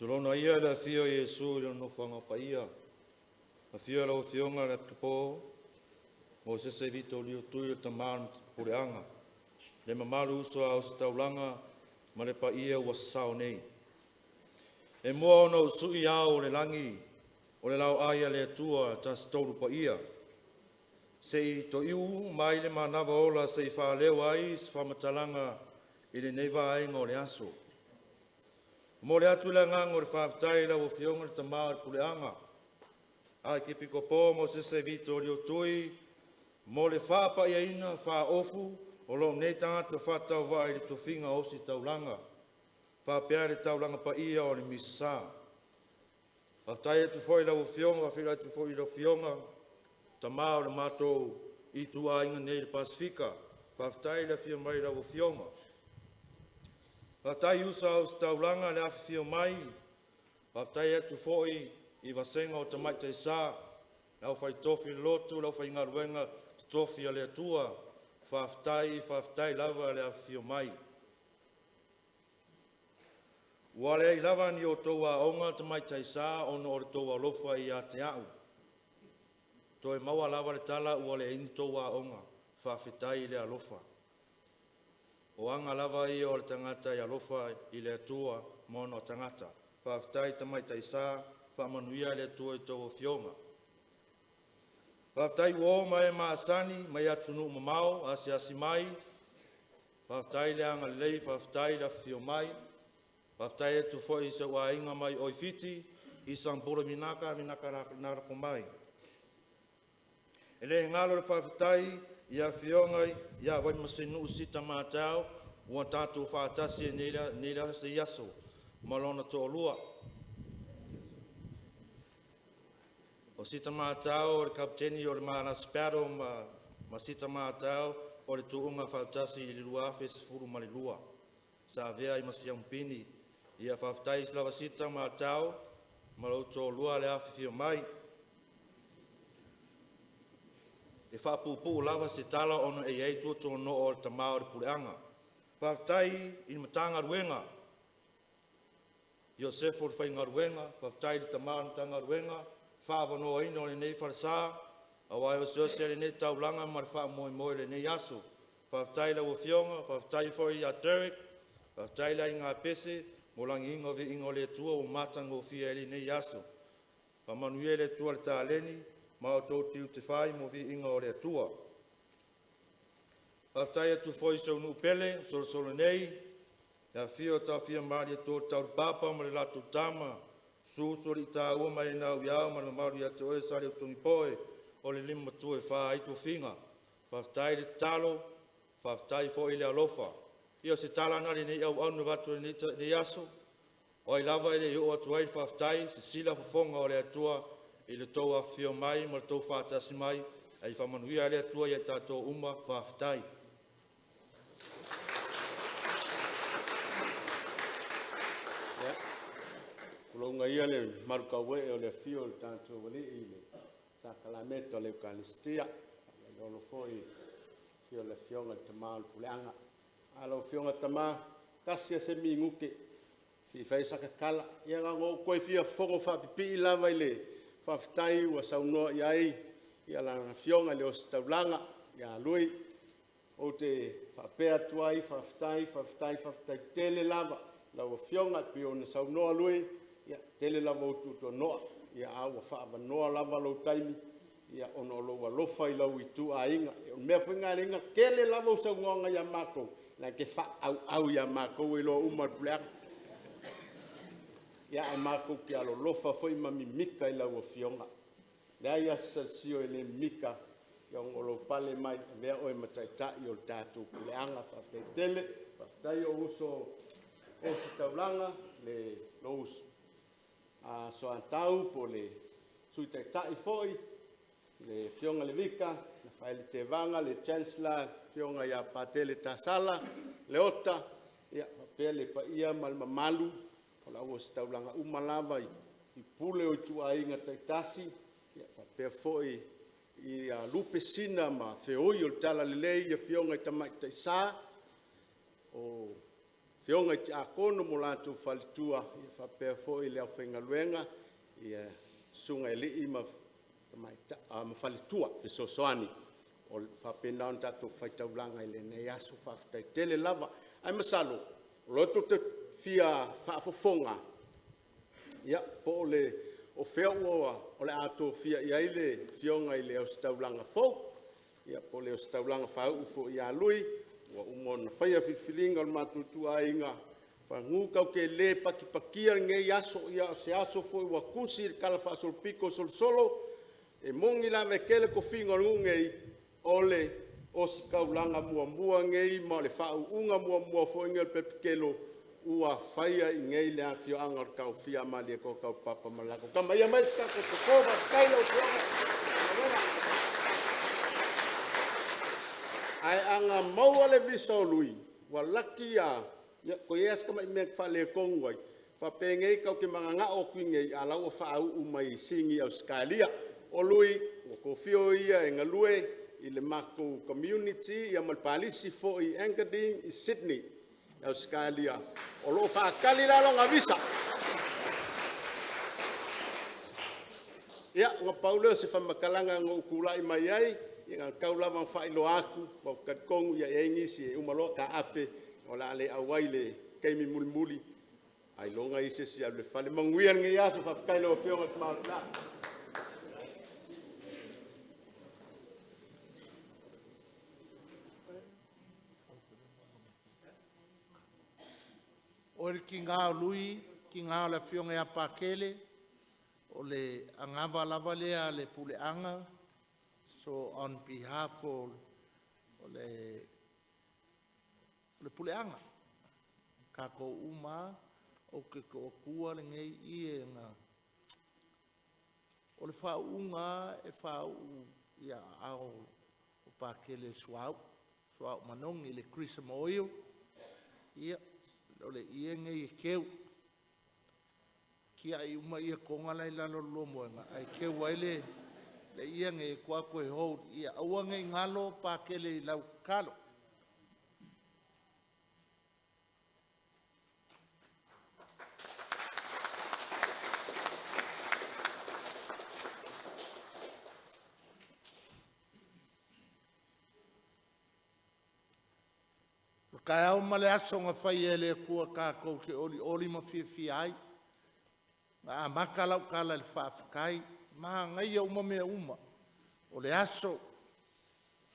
Tulouna ia le afio o Iesu i Lona nofoaga paia, afio lau Afioga i le Epikopo o Mosese Vito Lio Tui o le Tama o le Puleaga, le mamalu uso a ositaulaga ma le paia ua sasao nei. E mua ona ou sui ao o le lagi o le laoai a le Atua Tasi Tolu Paia, se i toiu mai le manava ola se i faaleo ai se faamatalaga i lenei vaega o le aso. Momoli atu le agaga o le faafetai i lau Afioga i le Tama o le Puleaga, Arkepikopo Mosese Vito Tui, mo le faapaiaina faaofu o lou nei tagata faatauvaa i le tofiga ositaulaga, faapea le taulaga paia o le Misasa. Faafetai atu foi i lau Afioga, faafeiloai atu foi i lau Afioga, tama o le matou ituaiga nei i le Pasefika. Faafetai le afio mai o lau Afioga. Faafetai i uso a ositaulaga le afifio mai, faafetai atu foi i vasega o Tamaitai Sa, le aufaitofi lotu, le aufaigaluega totofi a le Atua, faafetai, faafetai lava le afifio mai. Ua leai lava ni outou aoga Tamaitai Sa ona o le tou alofa ia te a'u. Toe maua lava le tala ua leai ni tou aoga, faafetai le alofa. O aga lava ia o le tagata e alofa i le Atua ma ona tagata. Faafetai Tamaitai Sa, faamanuia le Atua i a outou afioga. Faafetai i uo ma e masani mai atunuu mamao asiasi mai, faafetai le agalelei, faafetai le afifio mai. Faafetai atu foi i si ou aiga mai Oifiti, Isambula vinaka vinaka naloko mai. E le galo le faafetai i afioga ia Vaimosenuu Sita Matau ua tatou faatasi i lenei aso ma lona toalua. O Sita Matau o le kapiteni o le Malasi Paddle ma Sita Matau o le tuuga faatasi i le 2012 sa avea ai ma siamupini. Ia faafetai lava Sita Matau ma lou toalua le afifio mai. E faapuupuu lava se tala ona e i ai tuatuano'o o le Tama o le Puleaga. Faafetai i le Matagaluega, Iosefo o le Faigaluega, faafetai i le Tama o le Matagaluega faaavanoaina o lenei falesa aua e oseose ai lenei taulaga ma le faamoemoe o lenei aso. Faafetai i lau Afioga, faafetai foi ia Derek, faafetai le aiga Pese mo le lagiina o viiga o le Atua ua matagofie ai lenei aso. Faamanuia le Atua i le taleni ma outou tiute fai mo viiga o le Atua. Faafetai atu foi i si ou nuu pele o Solosolo nei, le afifio o Taofia ma Malietoa Taulupapa ma le latou Tama, susu Usoalii-taua ma Ena Uiao ma le mamalu ia te oe Saleutogitoe o le limamatua e fa ai tofiga. Faafetai le tatalo, faafetai foi le alofa. Ia o se tala lena a lenei auauna e avatu i lenei aso, o ai lava e le i oo atu ai le faafetai, sisila fofoga o le Atua i le tou afifio mai ma le tou faatasi mai, ae faamanuia le Atua ia i tatou uma. Faafetai. ia le malutauee o le afio o le tatou Alii i le sakalameta o le Ekalesia, faamaualalo foi le afio o le Afioga i le Tama o le Puleaga. A lau Afioga Tama, tasi lava se minute se i fai ai sata tala. Ia na ona ou toe fia fofogo faapipii lava i le faafetai ua saunoa i ai lana Afioga i le Ositaulaga ia Lui. Ou te faapea atu ai, faafetai, faafetai, faafetai tele lava i lau Afioga e pei ona saunoa Lui, ia e tele lava ou tuatuano'a, a ua faaavanoa lava lou taimi ona o lou alofa i lou ituaiga. O le mea foi lena e ala ai ona tele lava au saunoaga ia matou, e na te faaauau ia matou e iloa uma e le puleaga. Ia ae matou te alolofa foi ma mimita i lau Afioga, e leai lava se salasio e le mimita ona o lou pale mai, e avea oe ma taitai o le tatou puleaga. Faafetai tele. Faafetai i ou uso ositaulaga, lou uso Soatau po o le Sui Taitai foi le Afioga i le Vika Lafaele Tevaga, le Chancellor le Afioga ia Patele Tasala Leota, faapea le paia ma le mamalu o le au ositaulaga uma lava i pule o ituaiga taitasi, faapea foi lupe sina ma feoi o le talalelei i afioga i tamaitai sa, o afioga i tiakono ma o latou faletua, faapea foi le aufaigaluega i susuga i alii ma faletua fesoasoani o lo o faapena ona tatou fai taulaga i lenei aso. Faafetai tele lava. Ae masalo o lea tou te fia faafofoga po o fea o le a tofia i ai le Afioga i le Ositaulaga fou po o le ositaulaga faauu foi ia Lui ua uma ona faia filifiliga a le matou ituaiga. Semeamanu tatou te le patipatia lenei aso, ia o se aso foi ua tusi i le talafaasolopito o solosolo. E moni lava e tele tofiga o le nuu nei, o le ositaulaga muamua lenei ma o le faauuga muamua foi lenei o le pepe telo ua faia i inei i le afioaga o le Taofia a Malietoa Taupapa ma le latou Tama. Ia aumai se tatou toto faafetai i lau Afioga. Ae a na maua le visa o Lui, ua laki a… ia toe i ai lava si tamai mea na faaletonu ai, faapenei tatou te mananao atu i inei a o la e ua faauu mai Sini Ausetalia. O Lui, ua tofia o ia e galue i le matou community ma le palisi foi i Engadine i Sydney Ausetalia, o lo o faatali la lona visa. Ia, ona pau lea o se faamatalaga na ou tulai mai ai, ia na ona tau lava ina faailoa atu, aua ou te talitonu e i ai nisi e uma loa taape o le a le auai i le taimi mulimuli, ailoga e i ai se isi e alu i le fale. Manuia lenei aso, faafetai i lau Afioga i le Tama o le Pule. Oe le tiga o Lui, tiga o le afioga ia Pakele, o le anava lava lea a le puleaga. So on behalf o le puleaga, tatou uma lava, ou te toatua lenei ie na… O le faauuga lava e faauu i aao o Pakele le suauu, suauu manogi le crism oil. Ia, o le ie lenei e teu, tiai uma ie toga la e i lalo o le lua moega ae teu ai le ie lenei e tuu atu e hold ia aua ne i galo Pakele i lau tatalo. O le taeao ma le aso na faia e le Atua tatou te olioli ma fiafia ai. Na amata lau tala i le faafetai, manaia uma mea uma, o le aso,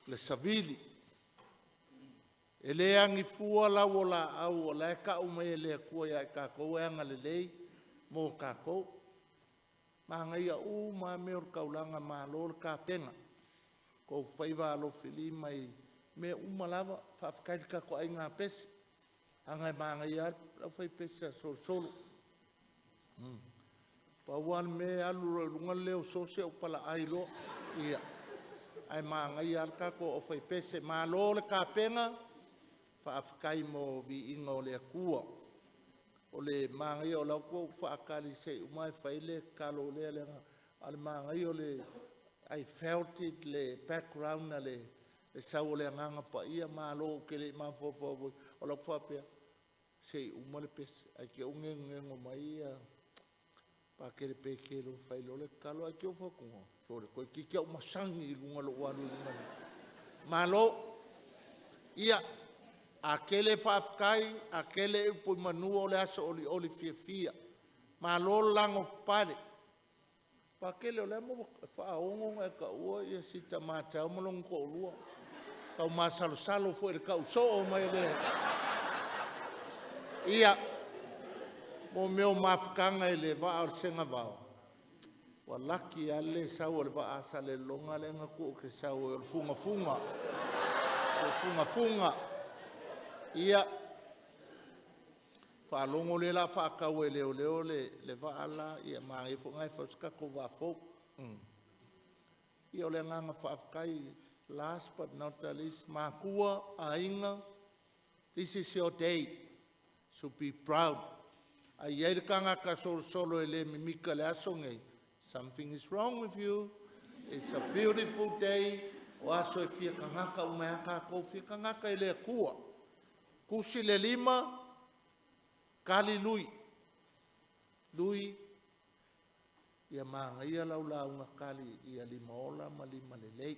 le savili, e le agi fua lau o laau o la e tau mai e le Atua ia i tatou e agalelei mo tatou. Manaia uma lava mea o le taulaga, malo le tapena. O outou faiva alofilima i mea uma lava. Faafetai i le tatou aiga pese, leaga e manaia lava le aufaipese a Solosolo. Pau lava le mea e alu loa i luga le leo o Sosi ou palaai loa. Ia, ae manaia lava le tatou aufaipese. Malo le tapena, faafetai mo viiga o le Atua. O le manaia o la ua faatali se i uma ae fai le tatalo lea leaga a o le manaia o le I felt it le background a le sau o le Agaga Paia. Malo ou te le i mafaufau foi, o lau faapea, se i uma le pese ae te i ua nenoneno mai ia Patele Petelo e fai loa le tatalo ae te i ua fai atu, sole, toeitiiti lava ou masani i luga o lou alu i luga. Malo. Ia, a tele faafetai, a tele upu i manu o le aso olioli fiafia. Malo le lagopapale. Patele, o le a le mea ua e faa-ono ona e taua si tama taeao ma lona toalua? E tau masalosalo foi i le tau soo mai o le… Ia, mo mea o mafutaga i le vaa o le segauvao, ua laki lava le le sau o le vaa a Salelologa lea na tuu e te sau ai, o le fugafuga. O le fugafuga. Ia, faalogo lea o le a faatau e leoleo le vaa le la, ia manaia foi lena e fai o se tatou vaa fou. Ia o le agaga faafetai. Last but not the least, matua, aiga, this is your day, so be proud. A i ai le tagata solosolo e le mimita i le aso lenei, something is wrong with you. It's a beautiful day. O aso e fia tagata uma ai lava tatou, fia tagata i le Atua. Tusi le lima, tali lui. Lui, ia manaia lau lauga tali ia limaola ma limalelei.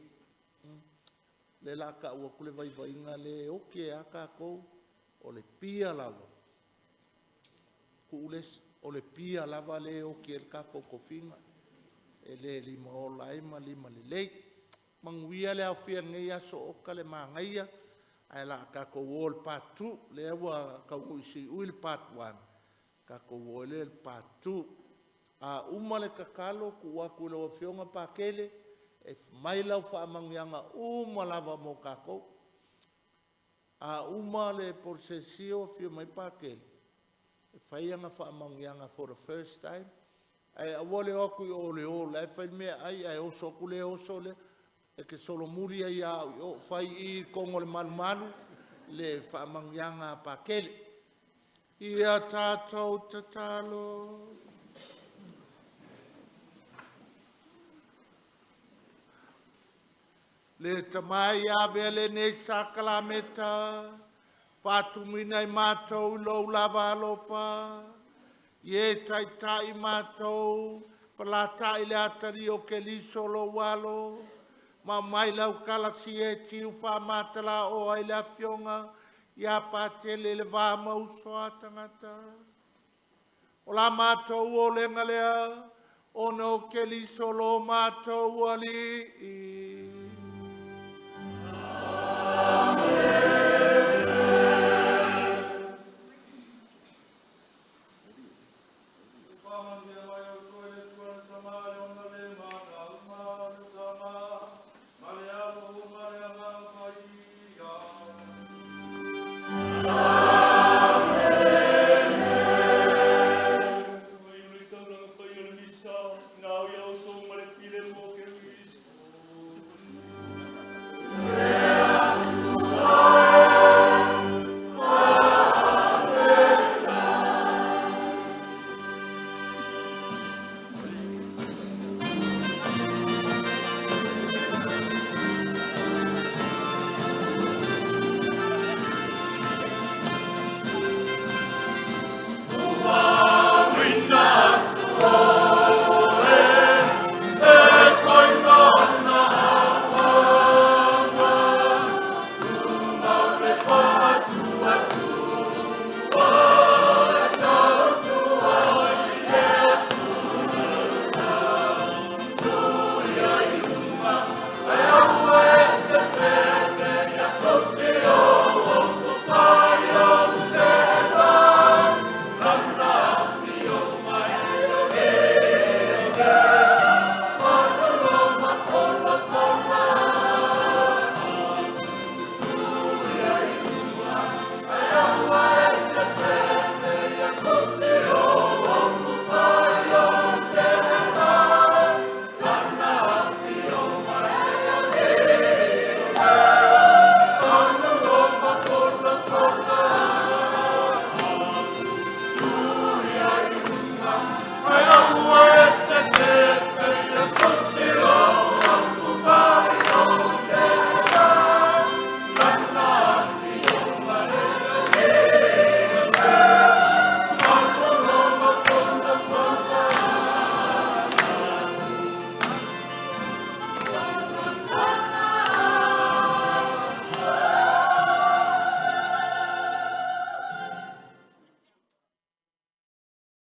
Lea o le a tau atu le vaivaiga lea e oti ai lava tatou, o le pia lava, tuu le isi, o le pia lava lea e oti ai le tatou tofiga, e le limaola ai ma limalelei. Manuia le aofia i lenei aso, oka le manaia, ae o le a tatou o i le part 2. Lea ua taunuu i siui le part 1, tatou o ai lea i le part 2. A uma le tatalo, tuu atu i lau Afioga Patele e aumai lau faamanuiaga uma lava mo tatou. A uma le polosesia o afio mai Patele e fai ana faamanuiaga for the first time, ae aua le o atu i o i le o la e fai le meaai ae oso atu le oso lea. E te solomuli ai lava au i o, fai i i totonu o le malumalu le faamanuiaga a Patele. Ia tatou tatalo. Le Tama e ia avea lenei sakalameta, faatumuina ai matou i lou lava alofa, ia e taitai matou, falatai le atalii o Keriso lou Alo, ma aumai le autalasia e tiu faamatalaoa ai le afioga ia Patele i le va ma uso a tagata. O la matou olega lea, ona o Keriso lo matou Alii.